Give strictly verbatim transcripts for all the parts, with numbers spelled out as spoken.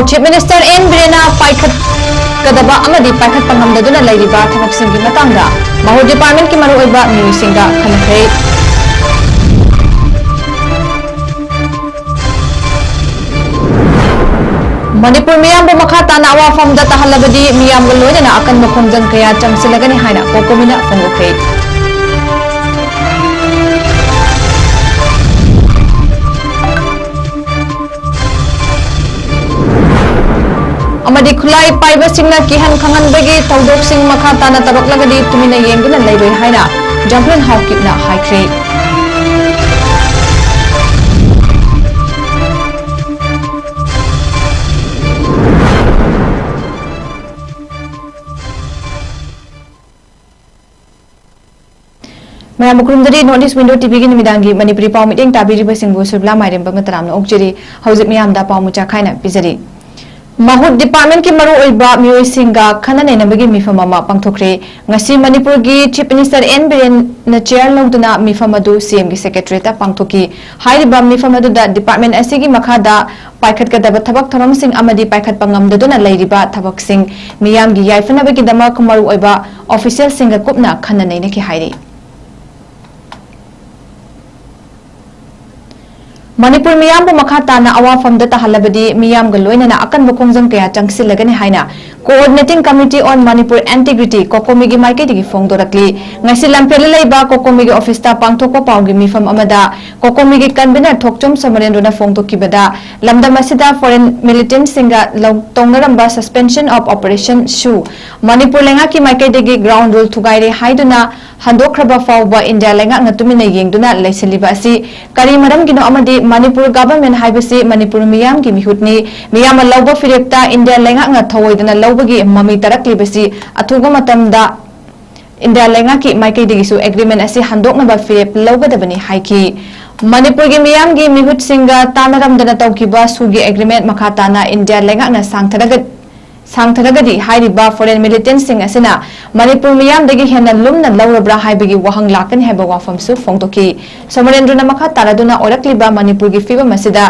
Chief Minister N ꯕꯤꯔꯦꯟꯅ ꯄꯥꯏꯈꯠꯀꯗꯕ ꯑꯃꯗꯤ ꯄꯥꯏꯈꯠꯄ ꯉꯝꯗꯗꯨꯅ ꯂꯩꯔꯤꯕ ꯊꯕꯛꯁꯤꯡꯒꯤ ꯃꯇꯥꯡꯗ ꯃꯍꯨꯠ departmentꯀꯤ ꯃꯔꯨꯑꯣꯏꯕ ꯃꯤꯑꯣꯏꯁꯤꯡꯒ ꯈꯟꯅꯈ꯭ꯔꯦ꯫ ꯃꯅꯤꯄꯨꯔ ꯃꯤꯌꯥꯝꯕꯨ ꯃꯈꯥ ꯇꯥꯅ ꯑꯋꯥꯐꯝꯗ ꯇꯥꯍꯜꯂꯕꯗꯤ ꯃꯤꯌꯥꯝꯒ ꯂꯣꯏꯅꯅ ꯑꯀꯟꯕ ꯈꯣꯡꯖꯪ ꯀꯌꯥ ꯆꯪꯁꯤꯜꯂꯒꯅꯤ ꯍꯥꯏꯅ ꯀꯣꯀꯣꯃꯤꯅ ꯐꯣꯡꯗꯣꯛꯈ꯭ꯔꯦ꯫ ꯑꯃꯗꯤ ꯈꯨꯠꯂꯥꯏ ꯄꯥꯏꯕꯁꯤꯡꯅ ꯀꯤꯍꯟ ꯈꯪꯍꯟꯕꯒꯤ ꯊꯧꯗꯣꯛꯁꯤꯡ ꯃꯈꯥ ꯇꯥꯅ ꯇꯧꯔꯛꯂꯒꯗꯤ ꯇꯨꯃꯤꯟꯅ ꯌꯦꯡꯗꯨꯅ ꯂꯩꯔꯣꯏ ꯍꯥꯏꯅ ꯖꯝꯄ꯭ꯂꯤꯟ ꯍꯥꯎꯀꯤꯞꯅ ꯍꯥꯏꯈ꯭ꯔꯦ꯫ ꯃꯌꯥꯝꯕꯨ ꯈꯨꯔꯨꯝꯖꯔꯤ꯫ North East Window ꯇꯤꯚꯤꯒꯤ ꯅꯨꯃꯤꯗꯥꯡꯒꯤ ꯃꯅꯤꯄꯨꯔꯤ ꯄꯥꯎ ꯃꯤꯠꯌꯦꯡ ꯇꯥꯕꯤꯔꯤꯕꯁꯤꯡꯕꯨ ꯁꯨꯔꯕꯤꯂꯥ ꯃꯥꯏꯔꯦꯝꯕꯝꯒ ꯇꯔꯥꯝꯅ ꯑꯣꯛꯆꯔꯤ꯫ ꯍꯧꯖꯤꯛ ꯃꯤꯌꯥꯝꯗ ꯄꯥꯎ ꯃꯆꯥ ꯈꯥꯏꯅ ꯄꯤꯖꯔꯤ꯫ ꯃꯍꯨꯠ departmentꯀꯤ ꯃꯔꯨꯑꯣꯏꯕ ꯃꯤꯑꯣꯏꯁꯤꯡꯒ ꯈꯟꯅ ꯅꯩꯅꯕꯒꯤ ꯃꯤꯐꯝ ꯑꯃ ꯄꯥꯡꯊꯣꯛꯈ꯭ꯔꯦ꯫ ꯉꯁꯤ ꯃꯅꯤꯄꯨꯔꯒꯤ Chief Minister N ꯕꯤꯔꯦꯟꯅ chair ꯂꯧꯗꯨꯅ ꯃꯤꯐꯝ ꯑꯗꯨ CMꯒꯤ secretariatꯇ ꯄꯥꯡꯊꯣꯛꯈꯤ꯫ ꯍꯥꯏꯔꯤꯕ ꯃꯤꯐꯝ ꯑꯗꯨꯗ department ꯑꯁꯤꯒꯤ ꯃꯈꯥꯗ ꯄꯥꯏꯈꯠꯀꯗꯕ ꯊꯕꯛ ꯊꯧꯔꯝꯁꯤꯡ ꯑꯃꯗꯤ ꯄꯥꯏꯈꯠꯄ ꯉꯝꯗꯗꯨꯅ ꯂꯩꯔꯤꯕ ꯊꯕꯛꯁꯤꯡ ꯃꯤꯌꯥꯝꯒꯤ ꯌꯥꯏꯐꯅꯕꯒꯤꯗꯃꯛ ꯃꯔꯨꯑꯣꯏꯕ officialꯁꯤꯡꯒ ꯀꯨꯞꯅ ꯈꯟꯅ ꯅꯩꯅꯈꯤ ꯍꯥꯏꯔꯤ꯫ ꯃꯅꯤꯄꯨꯔ ꯃꯤꯌꯥꯝꯕꯨ ꯃꯈꯥ ꯇꯥꯅ ꯑꯋꯥꯐꯝꯗ ꯇꯥꯍꯜꯂꯕꯗꯤ ꯃꯤꯌꯥꯝꯒ ꯂꯣꯏꯅꯅ ꯑꯀꯟꯕ ꯈꯣꯡꯖꯪ ꯀꯌꯥ ꯆꯪꯁꯤꯜꯂꯒꯅꯤ ꯍꯥꯏꯅ Coordinating Committee on Manipur Integrity, ꯀꯣꯀꯣꯃꯤꯒꯤ ꯃꯥꯏꯀꯩꯗꯒꯤ ꯐꯣꯡꯗꯣꯔꯛꯂꯤ꯫ ꯉꯁꯤ ꯂꯝꯐꯦꯜꯗ ꯂꯩꯕ ꯀꯣꯀꯣꯃꯤꯒꯤ officeꯇ ꯄꯥꯡꯊꯣꯛꯄ ꯄꯥꯎꯒꯤ ꯃꯤꯐꯝ ꯑꯃꯗ ꯀꯣꯀꯣꯃꯤꯒꯤ convener ꯊꯣꯛꯆꯣꯝ ꯁꯃꯔꯦꯟꯗ꯭ꯔꯣꯅ ꯐꯣꯡꯗꯣꯛꯈꯤꯕꯗ, ꯂꯝꯗꯝ ꯑꯁꯤꯗ foreign militantꯁꯤꯡꯒ ꯂꯧ-, ꯇꯧꯅꯔꯝꯕ suspension of operation ꯁꯨ ꯃꯅꯤꯄꯨꯔ ꯂꯩꯉꯥꯛꯀꯤ ꯃꯥꯏꯀꯩꯗꯒꯤ ground rule ꯊꯨꯒꯥꯏꯔꯦ ꯍꯥꯏꯗꯨꯅ ꯍꯟꯗꯣꯛꯈ꯭ꯔꯕ ꯐꯥꯎꯕ ꯏꯟꯗꯤꯌꯥ ꯂꯩꯉꯥꯛꯅ ꯇꯨꯃꯤꯟꯅ ꯌꯦꯡꯗꯨꯅ ꯂꯩꯁꯤꯜꯂꯤꯕ ꯑꯁꯤ ꯀꯔꯤ ꯃꯔꯝꯒꯤꯅꯣ? ꯑꯃꯗꯤ ꯃꯅꯤꯄꯨꯔ government ꯍꯥꯏꯕꯁꯤ ꯃꯅꯤꯄꯨꯔ ꯃꯤꯌꯥꯝꯒꯤ ꯃꯤꯍꯨꯠꯅꯤ, ꯃꯤꯌꯥꯝꯅ ꯂꯧꯕ ꯐꯤꯔꯦꯞꯇ ꯏꯟꯗꯤꯌꯥ ꯂꯩꯉꯥꯛꯅ ꯊꯧꯑꯣꯏꯗꯅ ꯂꯧꯕꯒꯤ ꯃꯃꯤ ꯇꯥꯔꯛꯂꯤꯕꯁꯤ ꯑꯊꯨꯕ ꯃꯇꯝꯗ ꯏꯟꯗꯤꯌꯥ ꯂꯩꯉꯥꯛꯀꯤ ꯃꯥꯏꯀꯩꯗꯒꯤꯁꯨ agreement ꯑꯁꯤ ꯍꯟꯗꯣꯛꯅꯕ ꯐꯤꯔꯦꯞ ꯂꯧꯒꯗꯕꯅꯤ ꯍꯥꯏꯈꯤ꯫ ꯃꯅꯤꯄꯨꯔꯒꯤ ꯃꯤꯌꯥꯝꯒꯤ ꯃꯤꯍꯨꯠꯁꯤꯡꯒ ꯇꯥꯟꯅꯔꯝꯗꯅ ꯇꯧꯈꯤꯕ ꯁꯨꯒꯤ agreement ꯃꯈꯥ ꯇꯥꯅ ꯏꯟꯗꯤꯌꯥ ꯂꯩꯉꯥꯛꯅ ꯁꯥꯡꯊꯔꯒ-, ꯊꯥꯡꯊꯔꯒꯗꯤ ꯍꯥꯏꯔꯤꯕ foreign militantꯁꯤꯡ ꯑꯁꯤꯅ ꯃꯅꯤꯄꯨꯔ ꯃꯤꯌꯥꯝꯗꯒꯤ ꯍꯦꯟꯅ ꯂꯨꯝꯅ ꯂꯧꯔꯕ꯭ꯔꯥ ꯍꯥꯏꯕꯒꯤ ꯋꯥꯍꯪ ꯂꯥꯛꯀꯅꯤ ꯍꯥꯏꯕ ꯋꯥꯐꯝꯁꯨ ꯐꯣꯡꯗꯣꯛꯈꯤ꯫ ꯁꯣꯃꯣꯔꯦꯟꯗ꯭ꯔꯣꯅ ꯃꯈꯥ ꯇꯥꯔꯗꯨꯅ ꯑꯣꯏꯔꯛꯂꯤꯕ ꯃꯅꯤꯄꯨꯔꯒꯤ ꯐꯤꯕꯝ ꯑꯁꯤꯗ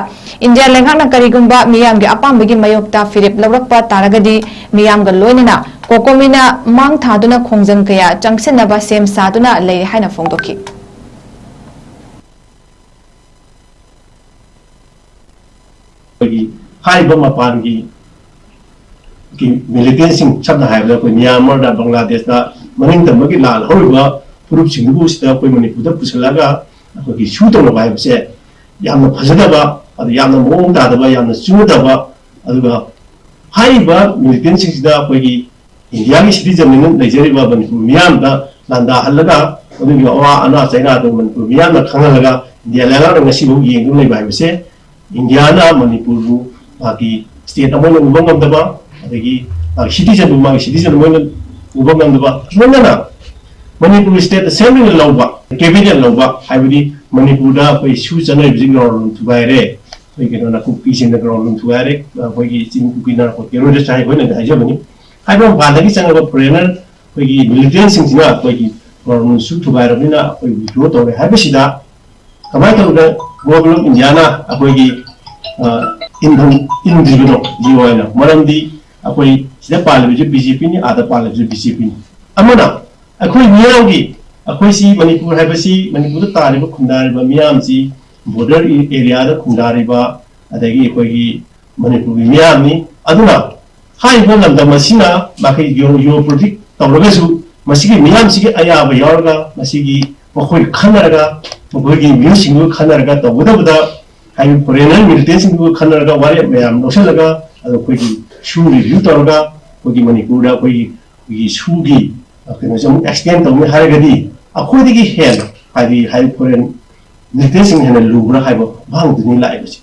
ꯏꯟꯗꯤꯌꯥ ꯂꯩꯉꯥꯛꯅ ꯀꯔꯤꯒꯨꯝꯕ ꯃꯤꯌꯥꯝꯒꯤ ꯑꯄꯥꯝꯕꯒꯤ ꯃꯥꯌꯣꯛꯇ ꯐꯤꯔꯦꯞ ꯂꯧꯔꯛꯄ ꯇꯥꯔꯒꯗꯤ ꯃꯤꯌꯥꯝꯒ ꯂꯣꯏꯅꯅ ꯀꯣꯀꯣꯃꯤꯅ ꯃꯥꯡ ꯊꯥꯗꯨꯅ ꯈꯣꯡꯖꯪ ꯀꯌꯥ ꯆꯪꯁꯤꯟꯅꯕ ꯁꯦꯝ ꯁꯥꯗꯨꯅ ꯂꯩꯔꯦ ꯍꯥꯏꯅ ꯐꯣꯡꯗꯣꯛꯈꯤ꯫ ꯑꯩꯈꯣꯏꯒꯤ ꯍꯥꯏꯔꯤꯕ ꯃꯄꯥꯟꯒꯤ ꯃꯤꯂꯤꯇꯦꯟꯁꯤꯡ, ꯁꯝꯅ ꯍꯥꯏꯔꯕꯗ ꯑꯩꯈꯣꯏ ꯃ꯭ꯌꯥꯟꯃꯥꯔꯗ, ꯕꯪꯒ꯭ꯂꯥꯗꯦꯁꯇ ꯃꯅꯤꯡ ꯇꯝꯕꯒꯤ ꯂꯥꯜ ꯍꯧꯔꯤꯕ ꯐꯨꯔꯨꯞꯁꯤꯡꯗꯨꯕꯨ ꯁꯤꯗ ꯑꯩꯈꯣꯏ ꯃꯅꯤꯄꯨꯔꯗ ꯄꯨꯁꯤꯜꯂꯒ ꯑꯩꯈꯣꯏꯒꯤ ꯁꯨ ꯇꯧꯅꯕ ꯍꯥꯏꯕꯁꯦ ꯌꯥꯝꯅ ꯐꯖꯗꯕ, ꯑꯗꯨ ꯌꯥꯝꯅ ꯃꯑꯣꯡ ꯇꯥꯗꯕ, ꯌꯥꯝꯅ ꯆꯨꯅꯗꯕ, ꯑꯗꯨꯒ ꯍꯥꯏꯔꯤꯕ ꯃꯤꯂꯤꯇꯦꯟꯁꯤꯡꯁꯤꯗ ꯑꯩꯈꯣꯏꯒꯤ ꯏꯟꯗꯤꯌꯥꯒꯤ ꯁꯤꯇꯤꯖꯟ ꯑꯣꯏꯅ ꯂꯩꯖꯔꯤꯕ ꯃꯅꯤꯄꯨꯔ ꯃꯤꯌꯥꯝꯗ ꯂꯥꯟꯗꯥꯍꯜꯂꯒ, ꯃꯗꯨꯒꯤ ꯑꯋꯥ ꯑꯅꯥ ꯆꯩꯅꯥꯗꯨ ꯃꯅꯤꯄꯨꯔ ꯃꯤꯌꯥꯝꯅ ꯈꯪꯍꯜꯂꯒ ꯏꯟꯗꯤꯌꯥ ꯂꯩꯉꯥꯛꯅ ꯉꯁꯤꯐꯥꯎ ꯌꯦꯡꯗꯨꯅ ꯂꯩꯕ ꯍꯥꯏꯕꯁꯦ, ꯏꯟꯗꯤꯌꯥꯅ ꯃꯅꯤꯄꯨꯔꯕꯨ ꯃꯥꯒꯤ ꯁ꯭ꯇꯦꯠ ꯑꯃ ꯑꯣꯏꯅ ꯎꯕ ꯉꯝꯗꯕ, ꯑꯗꯒꯤ ꯃꯥꯒꯤ ꯁꯤꯇꯤꯖꯟꯕꯨ ꯃꯥꯒꯤ ꯁꯤꯇꯤꯖꯟ ꯑꯃ ꯑꯣꯏꯅ ꯎꯕ ꯉꯝꯗꯕ, ꯂꯣꯏꯅꯅ ꯃꯅꯤꯄꯨꯔ ꯁ꯭ꯇꯦꯠ ꯑꯦꯁꯦꯝꯕ꯭ꯂꯤꯅ ꯂꯧꯕ, ꯀꯦꯕꯤꯅꯦꯠ ꯂꯧꯕ ꯍꯥꯏꯕꯗꯤ ꯃꯅꯤꯄꯨꯔꯗ ꯑꯩꯈꯣꯏ ꯁꯨ ꯆꯠꯅꯔꯤꯕꯁꯤ ꯒ꯭ꯔꯥꯎꯟ ꯔꯨꯠ ꯊꯨꯒꯥꯏꯔꯦ, ꯑꯩꯈꯣꯏ ꯀꯩꯅꯣ ꯅꯥꯀꯨꯞꯄꯤꯁꯤꯡꯅ ꯒ꯭ꯔꯥꯎꯟ ꯔꯨꯠ ꯊꯨꯒꯥꯏꯔꯦ, ꯑꯩꯈꯣꯏꯒꯤ ꯆꯤꯡ ꯀꯨꯀꯤ ꯅꯥꯔꯀꯣ ꯇꯦꯔꯣꯔꯤꯁ ꯍꯥꯏ ꯑꯩꯈꯣꯏꯅ ꯍꯥꯏꯖꯕꯅꯤ꯫ ꯍꯥꯏꯕ ꯃꯄꯥꯟꯗꯒꯤ ꯆꯪꯉꯕ ꯐꯣꯔꯦꯅꯔ ꯑꯩꯈꯣꯏꯒꯤ ꯃꯤꯂꯤꯇꯦꯟꯁꯤꯡꯁꯤꯅ ꯑꯩꯈꯣꯏꯒꯤ ꯒ꯭ꯔꯥꯎꯟ ꯔꯨꯠꯁꯨ ꯊꯨꯒꯥꯏꯔꯕꯅꯤꯅ ꯑꯩꯈꯣꯏ ꯋꯤꯗ꯭ꯔꯣ ꯇꯧꯔꯦ ꯍꯥꯏꯕꯁꯤꯗ ꯀꯃꯥꯏꯅ ꯇꯧꯗꯅ ꯒꯣꯚꯔꯃꯦꯟ ꯑꯣꯐ ꯏꯟꯗꯤꯌꯥꯅ ꯑꯩꯈꯣꯏꯒꯤ ꯏꯟꯐꯝ ꯏꯟꯗ꯭ꯔꯤꯕꯅꯣ ꯖꯤꯑꯣ ꯍꯥꯏꯅ? ꯃꯔꯝꯗꯤ ꯑꯩꯈꯣꯏ ꯁꯤꯗ ꯄꯥꯜꯂꯤꯕꯁꯤ ꯕꯤ ꯖꯦ ꯄꯤꯅꯤ, ꯑꯥꯗ ꯄꯥꯜꯂꯤꯕꯁꯤ ꯕꯤ ꯖꯦ ꯄꯤꯅꯤ꯫ ꯑꯃꯅ ꯑꯩꯈꯣꯏ ꯃꯤꯌꯥꯝꯒꯤ, ꯑꯩꯈꯣꯏꯁꯤ ꯃꯅꯤꯄꯨꯔ ꯍꯥꯏꯕꯁꯤ, ꯃꯅꯤꯄꯨꯔꯗ ꯇꯥꯔꯤꯕ ꯈꯨꯟꯗꯥꯔꯤꯕ ꯃꯤꯌꯥꯝꯁꯤ, ꯕꯣꯔꯗꯔ ꯑꯦꯔꯤꯌꯥꯗ ꯈꯨꯟꯗꯥꯔꯤꯕ, ꯑꯗꯒꯤ ꯑꯩꯈꯣꯏꯒꯤ ꯃꯅꯤꯄꯨꯔꯒꯤ ꯃꯤꯌꯥꯝꯅꯤ꯫ ꯑꯗꯨꯅ ꯍꯥꯏꯔꯤꯕ ꯂꯝꯗꯝ ꯑꯁꯤꯅ ꯃꯥꯒꯤ ꯖꯤꯑꯣ ꯄꯣꯂꯤꯇꯤꯛ ꯇꯧꯔꯒꯁꯨ, ꯃꯁꯤꯒꯤ ꯃꯤꯌꯥꯝꯁꯤꯒꯤ ꯑꯌꯥꯕ ꯌꯥꯎꯔꯒ, ꯃꯁꯤꯒꯤ ꯃꯈꯣꯏ ꯈꯟꯅꯔꯒ, ꯃꯈꯣꯏꯒꯤ ꯃꯤꯑꯣꯏꯁꯤꯡꯗꯨ ꯈꯟꯅꯔꯒ ꯇꯧꯒꯗꯕꯗ, ꯍꯥꯏꯔꯤꯕ ꯐꯣꯔꯦꯅꯔ ꯃꯤꯂꯤꯇꯦꯟꯁꯤꯡꯗꯨ ꯈꯟꯅꯔꯒ, ꯋꯥꯔꯦꯞ ꯃꯌꯥꯝ ꯂꯧꯁꯤꯜꯂꯒ, ꯑꯗꯣ ꯑꯩꯈꯣꯏꯒꯤ ꯁꯨ ꯔꯤꯚ꯭ꯌꯨ ꯇꯧꯔꯒ, ꯑꯩꯈꯣꯏꯒꯤ ꯃꯅꯤꯄꯨꯔꯗ ꯑꯩꯈꯣꯏꯒꯤ, ꯑꯩꯈꯣꯏꯒꯤ ꯁꯨꯒꯤ ꯀꯩꯅꯣꯁꯦ ꯑꯃꯨꯛ ꯑꯦꯛꯁꯇꯦꯟ ꯇꯧꯅꯤ ꯍꯥꯏꯔꯒꯗꯤ, ꯑꯩꯈꯣꯏꯗꯒꯤ ꯍꯦꯟꯅ, ꯍꯥꯏꯗꯤ ꯍꯥꯏꯔꯤꯕ ꯐꯣꯔꯦꯟ ꯃꯤꯂꯤꯇꯦꯟꯁꯤꯡ ꯍꯦꯟꯅ ꯂꯨꯕ꯭ꯔꯥ ꯍꯥꯏꯕ ꯋꯥꯍꯪꯗꯨꯅꯤ ꯂꯥꯛꯏꯕꯁꯦ꯫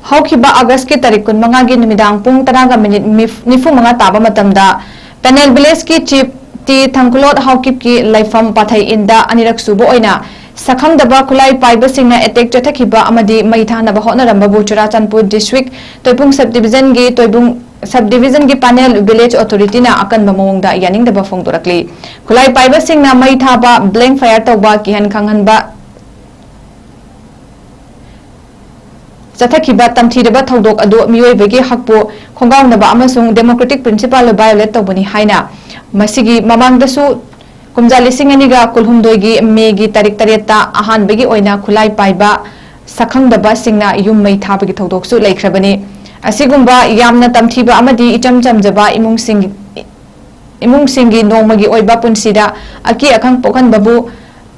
ꯍꯧꯈꯤꯕ ꯑꯥꯒꯁꯀꯤ ꯇꯥꯔꯤꯛ ꯀꯨꯟꯃꯉꯥꯒꯤ ꯅꯨꯃꯤꯗꯥꯡ ꯄꯨꯡ ꯇꯔꯥꯒ ꯃꯤꯅꯤꯠ ꯅꯤꯐꯨ ꯃꯉꯥ ꯇꯥꯕ ꯃꯇꯝꯗ ꯄꯦꯅꯦꯜ ꯚꯤꯂꯦꯖꯀꯤ ꯆꯤꯐ ꯇꯤ ꯊꯪꯀꯨꯂꯣꯠ ꯍꯥꯎꯀꯤꯞꯀꯤ ꯂꯩꯐꯝ ꯄꯥꯊꯩ ꯏꯟꯗ ꯑꯅꯤꯔꯛ ꯁꯨꯕ ꯑꯣꯏꯅ ꯁꯛꯈꯪꯗꯕ ꯈꯨꯠꯂꯥꯏ ꯄꯥꯏꯕꯁꯤꯡꯅ ꯑꯦꯇꯦꯛ ꯆꯠꯊꯈꯤꯕ ꯑꯃꯗꯤ ꯃꯩ ꯊꯥꯅꯕ ꯍꯣꯠꯅꯔꯝꯕꯕꯨ ꯆꯨꯔꯥꯆꯥꯟꯄꯨꯔ ꯗꯤꯁꯇ꯭ꯔꯤꯛ ꯇꯣꯏꯄꯨꯡ ꯁꯕ ꯗꯤꯕꯤꯖꯟꯒꯤ ꯇꯣꯏꯕꯨꯡ ꯁꯕ ꯗꯤꯕꯤꯖꯟꯒꯤ ꯄꯥꯅꯦꯜ ꯚꯤꯂꯦꯖ ꯑꯣꯊꯣꯔꯤꯇꯤꯅ ꯑꯀꯟꯕ ꯃꯑꯣꯡꯗ ꯌꯥꯅꯤꯡꯗꯕ ꯐꯣꯡꯗꯣꯔꯛꯂꯤ꯫ ꯈꯨꯠꯂꯥꯏ ꯄꯥꯏꯕꯁꯤꯡꯅ ꯃꯩ ꯊꯥꯕ, ꯕ꯭ꯂꯦꯡ ꯐꯥꯌꯔ ꯇꯧꯕ, ꯀꯤꯍꯟ ꯈꯪꯍꯟꯕ ꯆꯠꯊꯈꯤꯕ ꯇꯝꯊꯤꯔꯕ ꯊꯧꯗꯣꯛ ꯑꯗꯨ ꯃꯤꯑꯣꯏꯕꯒꯤ ꯍꯛꯄꯨ ꯈꯣꯡꯒꯥꯎꯅꯕ ꯑꯃꯁꯨꯡ democratic principle ꯚꯥꯏꯑꯣꯂꯦꯠ ꯇꯧꯕꯅꯤ ꯍꯥꯏꯅ ꯃꯁꯤꯒꯤ ꯃꯃꯥꯡꯗꯁꯨ ꯀꯨꯝꯖꯥ ꯂꯤꯁꯤꯡ ꯑꯅꯤꯒ ꯀꯨꯟꯍꯨꯝꯗꯣꯏꯒꯤ ꯃꯦꯒꯤ ꯇꯥꯔꯤꯛ ꯇꯔꯦꯠꯇ ꯑꯍꯥꯟꯕꯒꯤ ꯑꯣꯏꯅ ꯈꯨꯠꯂꯥꯏ ꯄꯥꯏꯕ ꯁꯛꯈꯪꯗꯕꯁꯤꯡꯅ ꯌꯨꯝ ꯃꯩ ꯊꯥꯕꯒꯤ ꯊꯧꯗꯣꯛꯁꯨ ꯂꯩꯈ꯭ꯔꯕꯅꯤ꯫ ꯑꯁꯤꯒꯨꯝꯕ ꯌꯥꯝꯅ ꯇꯝꯊꯤꯕ ꯑꯃꯗꯤ ꯏꯆꯝ ꯆꯝꯖꯕ ꯏꯃꯨꯡꯁꯤꯡ ꯏꯃꯨꯡꯁꯤꯡꯒꯤ ꯅꯣꯡꯃꯒꯤ ꯑꯣꯏꯕ ꯄꯨꯟꯁꯤꯗ ꯑꯀꯤ ꯑꯈꯪ ꯄꯣꯛꯍꯟꯕꯕꯨ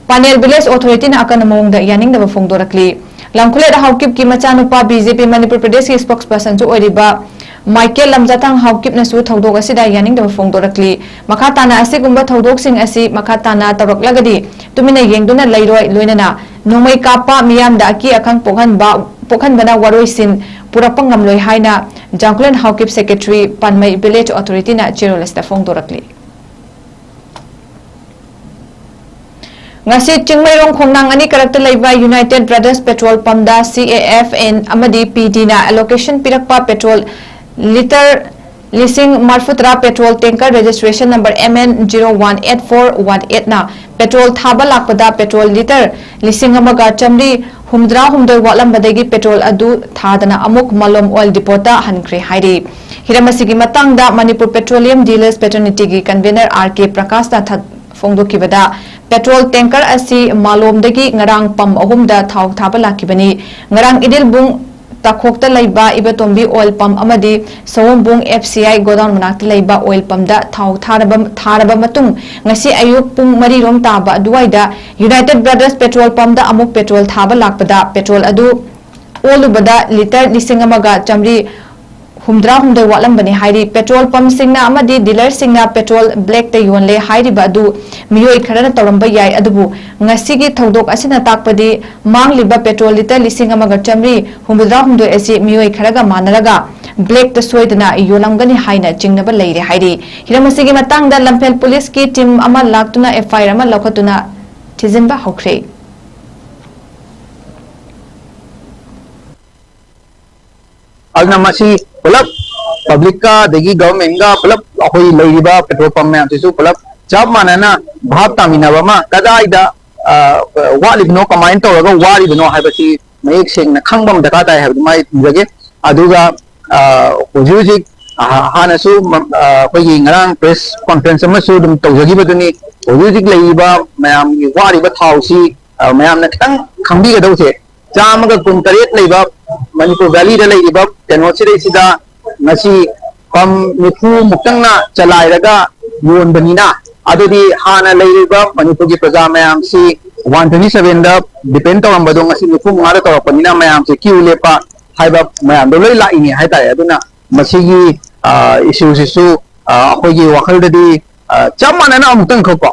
ꯄꯥꯅꯦꯜ ꯚꯤꯂꯦꯖ ꯑꯣꯊꯣꯔꯤꯇꯤꯅ ꯑꯀꯟꯕ ꯃꯑꯣꯡꯗ ꯌꯥꯅꯤꯡꯗꯕ ꯐꯣꯡꯗꯣꯔꯛꯂꯤ꯫ ꯂꯝꯈꯨꯂꯦꯠ ꯍꯥꯎꯀꯤꯞꯀꯤ ꯃꯆꯥꯅꯨꯄꯥ ꯕꯤ ꯖꯦ ꯄꯤ ꯃꯅꯤꯄꯨꯔ ꯄ꯭ꯔꯗꯦꯁꯀꯤ ꯁ꯭ꯄꯣꯛꯁ ꯄꯔꯁꯟꯁꯨ ꯑꯣꯏꯔꯤꯕ ꯃꯥꯏꯀꯦꯜ ꯂꯝꯖꯥꯊꯥꯡ ꯍꯥꯎꯀꯤꯞꯅꯁꯨ ꯊꯧꯗꯣꯛ ꯑꯁꯤꯗ ꯌꯥꯅꯤꯡꯗꯕ ꯐꯣꯡꯗꯣꯔꯛꯂꯤ꯫ ꯃꯈꯥ ꯇꯥꯅ ꯑꯁꯤꯒꯨꯝꯕ ꯊꯧꯗꯣꯛꯁꯤꯡ ꯑꯁꯤ ꯃꯈꯥ ꯇꯥꯅ ꯇꯧꯔꯛꯂꯒꯗꯤ ꯇꯨꯃꯤꯟꯅ ꯌꯦꯡꯗꯨꯅ ꯂꯩꯔꯣꯏ, ꯂꯣꯏꯅꯅ ꯅꯣꯡꯃꯩ ꯀꯥꯞꯄ ꯃꯤꯌꯥꯝꯗ ꯑꯀꯤ ꯑꯈꯪ ꯄꯣꯛꯍꯟꯕ ꯄꯣꯛꯍꯟꯕꯅ ꯋꯥꯔꯣꯏꯁꯤꯟ ꯄꯨꯔꯛꯄ ꯉꯝꯂꯣꯏ ꯍꯥꯏꯅ ꯖꯥꯡꯈꯨꯂꯦꯟ ꯍꯥꯎꯀꯤꯞ ꯁꯦꯀ꯭ꯔꯦꯇꯔꯤ ꯄꯥꯟꯃꯩ ꯚꯤꯂꯦꯖ ꯑꯣꯊꯣꯔꯤꯇꯤꯅ ꯆꯦꯔꯣꯂꯦꯁꯇ ꯐꯣꯡꯗꯣꯔꯛꯂꯤ꯫ ꯉꯁꯤ ꯆꯤꯡꯃꯩꯔꯣꯡ ꯈꯣꯡꯅꯥꯡ ꯑꯅꯤ ꯀꯔꯛꯇ ꯂꯩꯕ ꯌꯨꯅꯥꯏꯇꯦꯗ ꯕ꯭ꯔꯗꯔꯁ ꯄꯦꯇ꯭ꯔꯣꯜ ꯄꯝꯗ ꯁꯤ ꯑꯦ ꯑꯦꯐ ꯑꯦꯟ ꯑꯃꯗꯤ ꯄꯤ ꯗꯤꯅ ꯑꯦꯂꯣꯀꯦꯁꯟ ꯄꯤꯔꯛꯄ ꯄꯦꯇ꯭ꯔꯣꯜ ꯂꯤꯇꯔ ꯂꯤꯁꯤꯡ ꯃꯔꯤꯐꯨꯇꯔꯥ petrol tanker registration number M N zero one eight four one ꯑꯦꯠꯅ ꯄꯦꯇ꯭ꯔꯣꯜ ꯊꯥꯕ ꯂꯥꯛꯄꯗ ꯄꯦꯇ꯭ꯔꯣꯜ ꯂꯤꯇꯔ ꯂꯤꯁꯤꯡ ꯑꯃꯒ ꯆꯥꯃꯔꯤ ꯍꯨꯝꯗ꯭ꯔꯥ ꯍꯨꯝꯗꯣꯏ ꯋꯥꯠꯂꯝꯕꯗꯒꯤ ꯄꯦꯇ꯭ꯔꯣꯜ ꯑꯗꯨ ꯊꯥꯗꯅ ꯑꯃꯨꯛ ꯃꯥꯂꯣꯝ ꯑꯣꯏꯜ ꯗꯤꯄꯣꯠꯇ ꯍꯟꯈ꯭ꯔꯦ ꯍꯥꯏꯔꯤ꯫ ꯍꯤꯔꯝ ꯑꯁꯤꯒꯤ ꯃꯇꯥꯡꯗ ꯃꯅꯤꯄꯨꯔ ꯄꯦꯇ꯭ꯔꯣꯂꯤꯌꯝ ꯗꯤꯂꯔꯁ ꯐ꯭ꯔꯦꯇꯔꯅꯤꯇꯤꯒꯤ ꯀꯟꯚꯦꯅꯔ ꯑꯥꯔ ꯀꯦ ꯄ꯭ꯔꯀꯥꯁꯅ ꯊ-, ꯐꯣꯡꯗꯣꯛꯈꯤꯕꯗ, ꯄꯦꯇ꯭ꯔꯣꯜ ꯇꯦꯡꯀꯔ ꯑꯁꯤ ꯃꯥꯂꯣꯝꯗꯒꯤ ꯉꯔꯥꯡ ꯄꯝ ꯑꯍꯨꯝꯗ ꯊꯥꯎ ꯊꯥꯕ ꯂꯥꯛꯈꯤꯕꯅꯤ꯫ ꯉꯔꯥꯡ ꯏꯗꯤꯜꯕꯨꯡ ꯇꯥꯈꯣꯛꯇ ꯂꯩꯕ ꯏꯕꯇꯣꯝꯕꯤ ꯑꯣꯏꯜ ꯄꯝ ꯑꯃꯗꯤ ꯁꯑꯣꯝꯕꯨꯡ ꯑꯦꯐ ꯁꯤ ꯑꯥꯏ ꯒꯣꯗꯥꯎꯟ ꯃꯅꯥꯛꯇ ꯂꯩꯕ ꯑꯣꯏꯜ ꯄꯝꯗ ꯊꯥꯎ ꯊꯥꯔꯕ, ꯊꯥꯔꯕ ꯃꯇꯨꯡ, ꯉꯁꯤ ꯑꯌꯨꯛ ꯄꯨꯡ ꯃꯔꯤ ꯔꯣꯝ ꯇꯥꯕ ꯑꯗꯨꯋꯥꯏꯗ ꯌꯨꯅꯥꯏꯇꯦꯗ ꯕ꯭ꯔꯗꯔꯁ ꯄꯦꯇ꯭ꯔꯣꯜ ꯄꯝꯗ ꯑꯃꯨꯛ ꯄꯦꯇ꯭ꯔꯣꯜ ꯊꯥꯕ ꯂꯥꯛꯄꯗ ꯄꯦꯇ꯭ꯔꯣꯜ ꯑꯗꯨ ꯑꯣꯜꯂꯨꯕꯗ ꯂꯤꯇꯔ ꯂꯤꯁꯤꯡ ꯑꯃꯒ ꯆꯥꯃꯔꯤ ꯍꯨꯝꯗ꯭ꯔꯥ ꯍꯨꯝꯗꯣꯏ ꯋꯥꯠꯂꯝꯕꯅꯤ ꯍꯥꯏꯔꯤ꯫ ꯄꯦꯇ꯭ꯔꯣꯜ ꯄꯝꯁꯤꯡꯅ ꯑꯃꯗꯤ ꯗꯤꯂꯔꯁꯤꯡꯅ ꯄꯦꯇ꯭ꯔꯣꯜ ꯕ꯭ꯂꯦꯛꯇ ꯌꯣꯜꯂꯦ ꯍꯥꯏꯔꯤꯕ ꯑꯗꯨ ꯃꯤꯑꯣꯏ ꯈꯔꯅ ꯇꯧꯔꯝꯕ ꯌꯥꯏ, ꯑꯗꯨꯕꯨ ꯉꯁꯤꯒꯤ ꯊꯧꯗꯣꯛ ꯑꯁꯤꯅ ꯇꯥꯛꯄꯗꯤ ꯃꯥꯡꯂꯤꯕ ꯄꯦꯇ꯭ꯔꯣꯜ ꯂꯤꯇꯔ ꯂꯤꯁꯤꯡ ꯑꯃꯒ ꯆꯥꯃꯔꯤ ꯍꯨꯝꯐꯨꯇꯔꯥꯍꯨꯝꯗꯣꯏ ꯑꯁꯤ ꯃꯤꯑꯣꯏ ꯈꯔꯒ ꯃꯥꯟꯅꯔꯒ ꯕ꯭ꯂꯦꯛꯇ ꯁꯣꯏꯗꯅ ꯌꯣꯜꯂꯝꯒꯅꯤ ꯍꯥꯏꯅ ꯆꯤꯡꯅꯕ ꯂꯩꯔꯦ ꯍꯥꯏꯔꯤ꯫ ꯍꯤꯔꯝ ꯑꯁꯤꯒꯤ ꯃꯇꯥꯡꯗ ꯂꯝꯐꯦꯜ ꯄꯨꯂꯤꯁꯀꯤ ꯇꯤꯝ ꯑꯃ ꯂꯥꯛꯇꯨꯅ ꯑꯦꯐ ꯑꯥꯏ ꯑꯥꯔ ꯑꯃ ꯂꯧꯈꯠꯇꯨꯅ ꯊꯤꯖꯤꯟꯕ ꯍꯧꯈ꯭ꯔꯦ꯫ ꯑꯗꯨꯅ ꯃꯁꯤ ꯄꯨꯂꯞ ꯄꯕ꯭ꯂꯤꯛꯀ ꯑꯗꯒꯤ ꯒꯚꯔꯟꯃꯦꯟꯒ ꯄꯨꯂꯞ ꯑꯩꯈꯣꯏ ꯂꯩꯔꯤꯕ ꯄꯦꯇ꯭ꯔꯣꯜ ꯄꯝ ꯃꯌꯥꯝꯁꯤꯁꯨ ꯄꯨꯂꯞ ꯆꯞ ꯃꯥꯟꯅꯅ ꯚꯥꯞ ꯇꯥꯃꯤꯟꯅꯕ ꯑꯃ, ꯀꯗꯥꯏꯗ ꯑ, ꯋꯥꯠꯂꯤꯕꯅꯣ, ꯀꯃꯥꯏꯅ ꯇꯧꯔꯒ ꯋꯥꯔꯤꯕꯅꯣ ꯍꯥꯏꯕꯁꯤ ꯃꯌꯦꯛ ꯁꯦꯡꯅ ꯈꯪꯕ ꯑꯃ ꯗꯔꯀꯥꯔ ꯇꯥꯏ ꯍꯥꯏꯕꯗꯨꯃ ꯑꯩ ꯊꯝꯖꯒꯦ꯫ ꯑꯗꯨꯒ ꯑ, ꯍꯧꯖꯤꯛ ꯍꯧꯖꯤꯛ ꯑ, ꯍꯥꯟꯅꯁꯨ ꯃ-, ꯑ, ꯑꯩꯈꯣꯏꯒꯤ ꯉꯔꯥꯡ ꯄ꯭ꯔꯦꯁ ꯀꯣꯟꯐ꯭ꯔꯦꯟꯁ ꯑꯃꯁꯨ ꯑꯗꯨꯝ ꯇꯧꯖꯈꯤꯕꯗꯨꯅꯤ꯫ ꯍꯧꯖꯤꯛ ꯍꯧꯖꯤꯛ ꯂꯩꯔꯤꯕ ꯃꯌꯥꯝꯒꯤ ꯋꯥꯔꯤꯕ ꯊꯥꯎꯁꯤ, ꯑ, ꯃꯌꯥꯝꯅ ꯈꯤꯇꯪ ꯈꯪꯕꯤꯒꯗꯧꯁꯦ, ꯆꯥꯝꯃꯒ ꯀꯨꯟꯇꯔꯦꯠ ꯂꯩꯕ ꯃꯅꯤꯄꯨꯔ ꯚꯦꯂꯤꯗ ꯂꯩꯔꯤꯕ ꯀꯩꯅꯣꯁꯤꯗꯩꯁꯤꯗ ꯉꯁꯤ ꯄꯝ ꯅꯤꯐꯨ ꯃꯨꯛꯇꯪꯅ ꯆꯂꯥꯏꯔꯒ ꯌꯣꯟꯕꯅꯤꯅ, ꯑꯗꯨꯗꯤ ꯍꯥꯟꯅ ꯂꯩꯔꯤꯕ ꯃꯅꯤꯄꯨꯔꯒꯤ ꯄ꯭ꯔꯖꯥ ꯃꯌꯥꯝꯁꯤ ꯋꯥꯟ ꯇ꯭ꯋꯦꯟꯇꯤ ꯁꯚꯦꯟꯗ ꯗꯤꯄꯦꯟ ꯇꯧꯔꯝꯕꯗꯣ ꯉꯁꯤ ꯅꯤꯐꯨ ꯃꯉꯥꯗ ꯇꯧꯔꯛꯄꯅꯤꯅ ꯃꯌꯥꯝꯁꯦ ꯀ꯭ꯌꯨ ꯂꯦꯞꯄ ꯍꯥꯏꯕ ꯃꯌꯥꯝꯗꯣ ꯂꯣꯏ ꯂꯥꯛꯏꯅꯦ ꯍꯥꯏꯇꯥꯔꯦ꯫ ꯑꯗꯨꯅ ꯃꯁꯤꯒꯤ, ꯑ, ꯏꯁꯨꯁꯤꯁꯨ, ꯑ, ꯑꯩꯈꯣꯏꯒꯤ ꯋꯥꯈꯜꯗꯗꯤ, ꯑ, ꯆꯞ ꯃꯥꯟꯅꯅ ꯑꯃꯨꯛꯇꯪ ꯈꯛꯀꯣ,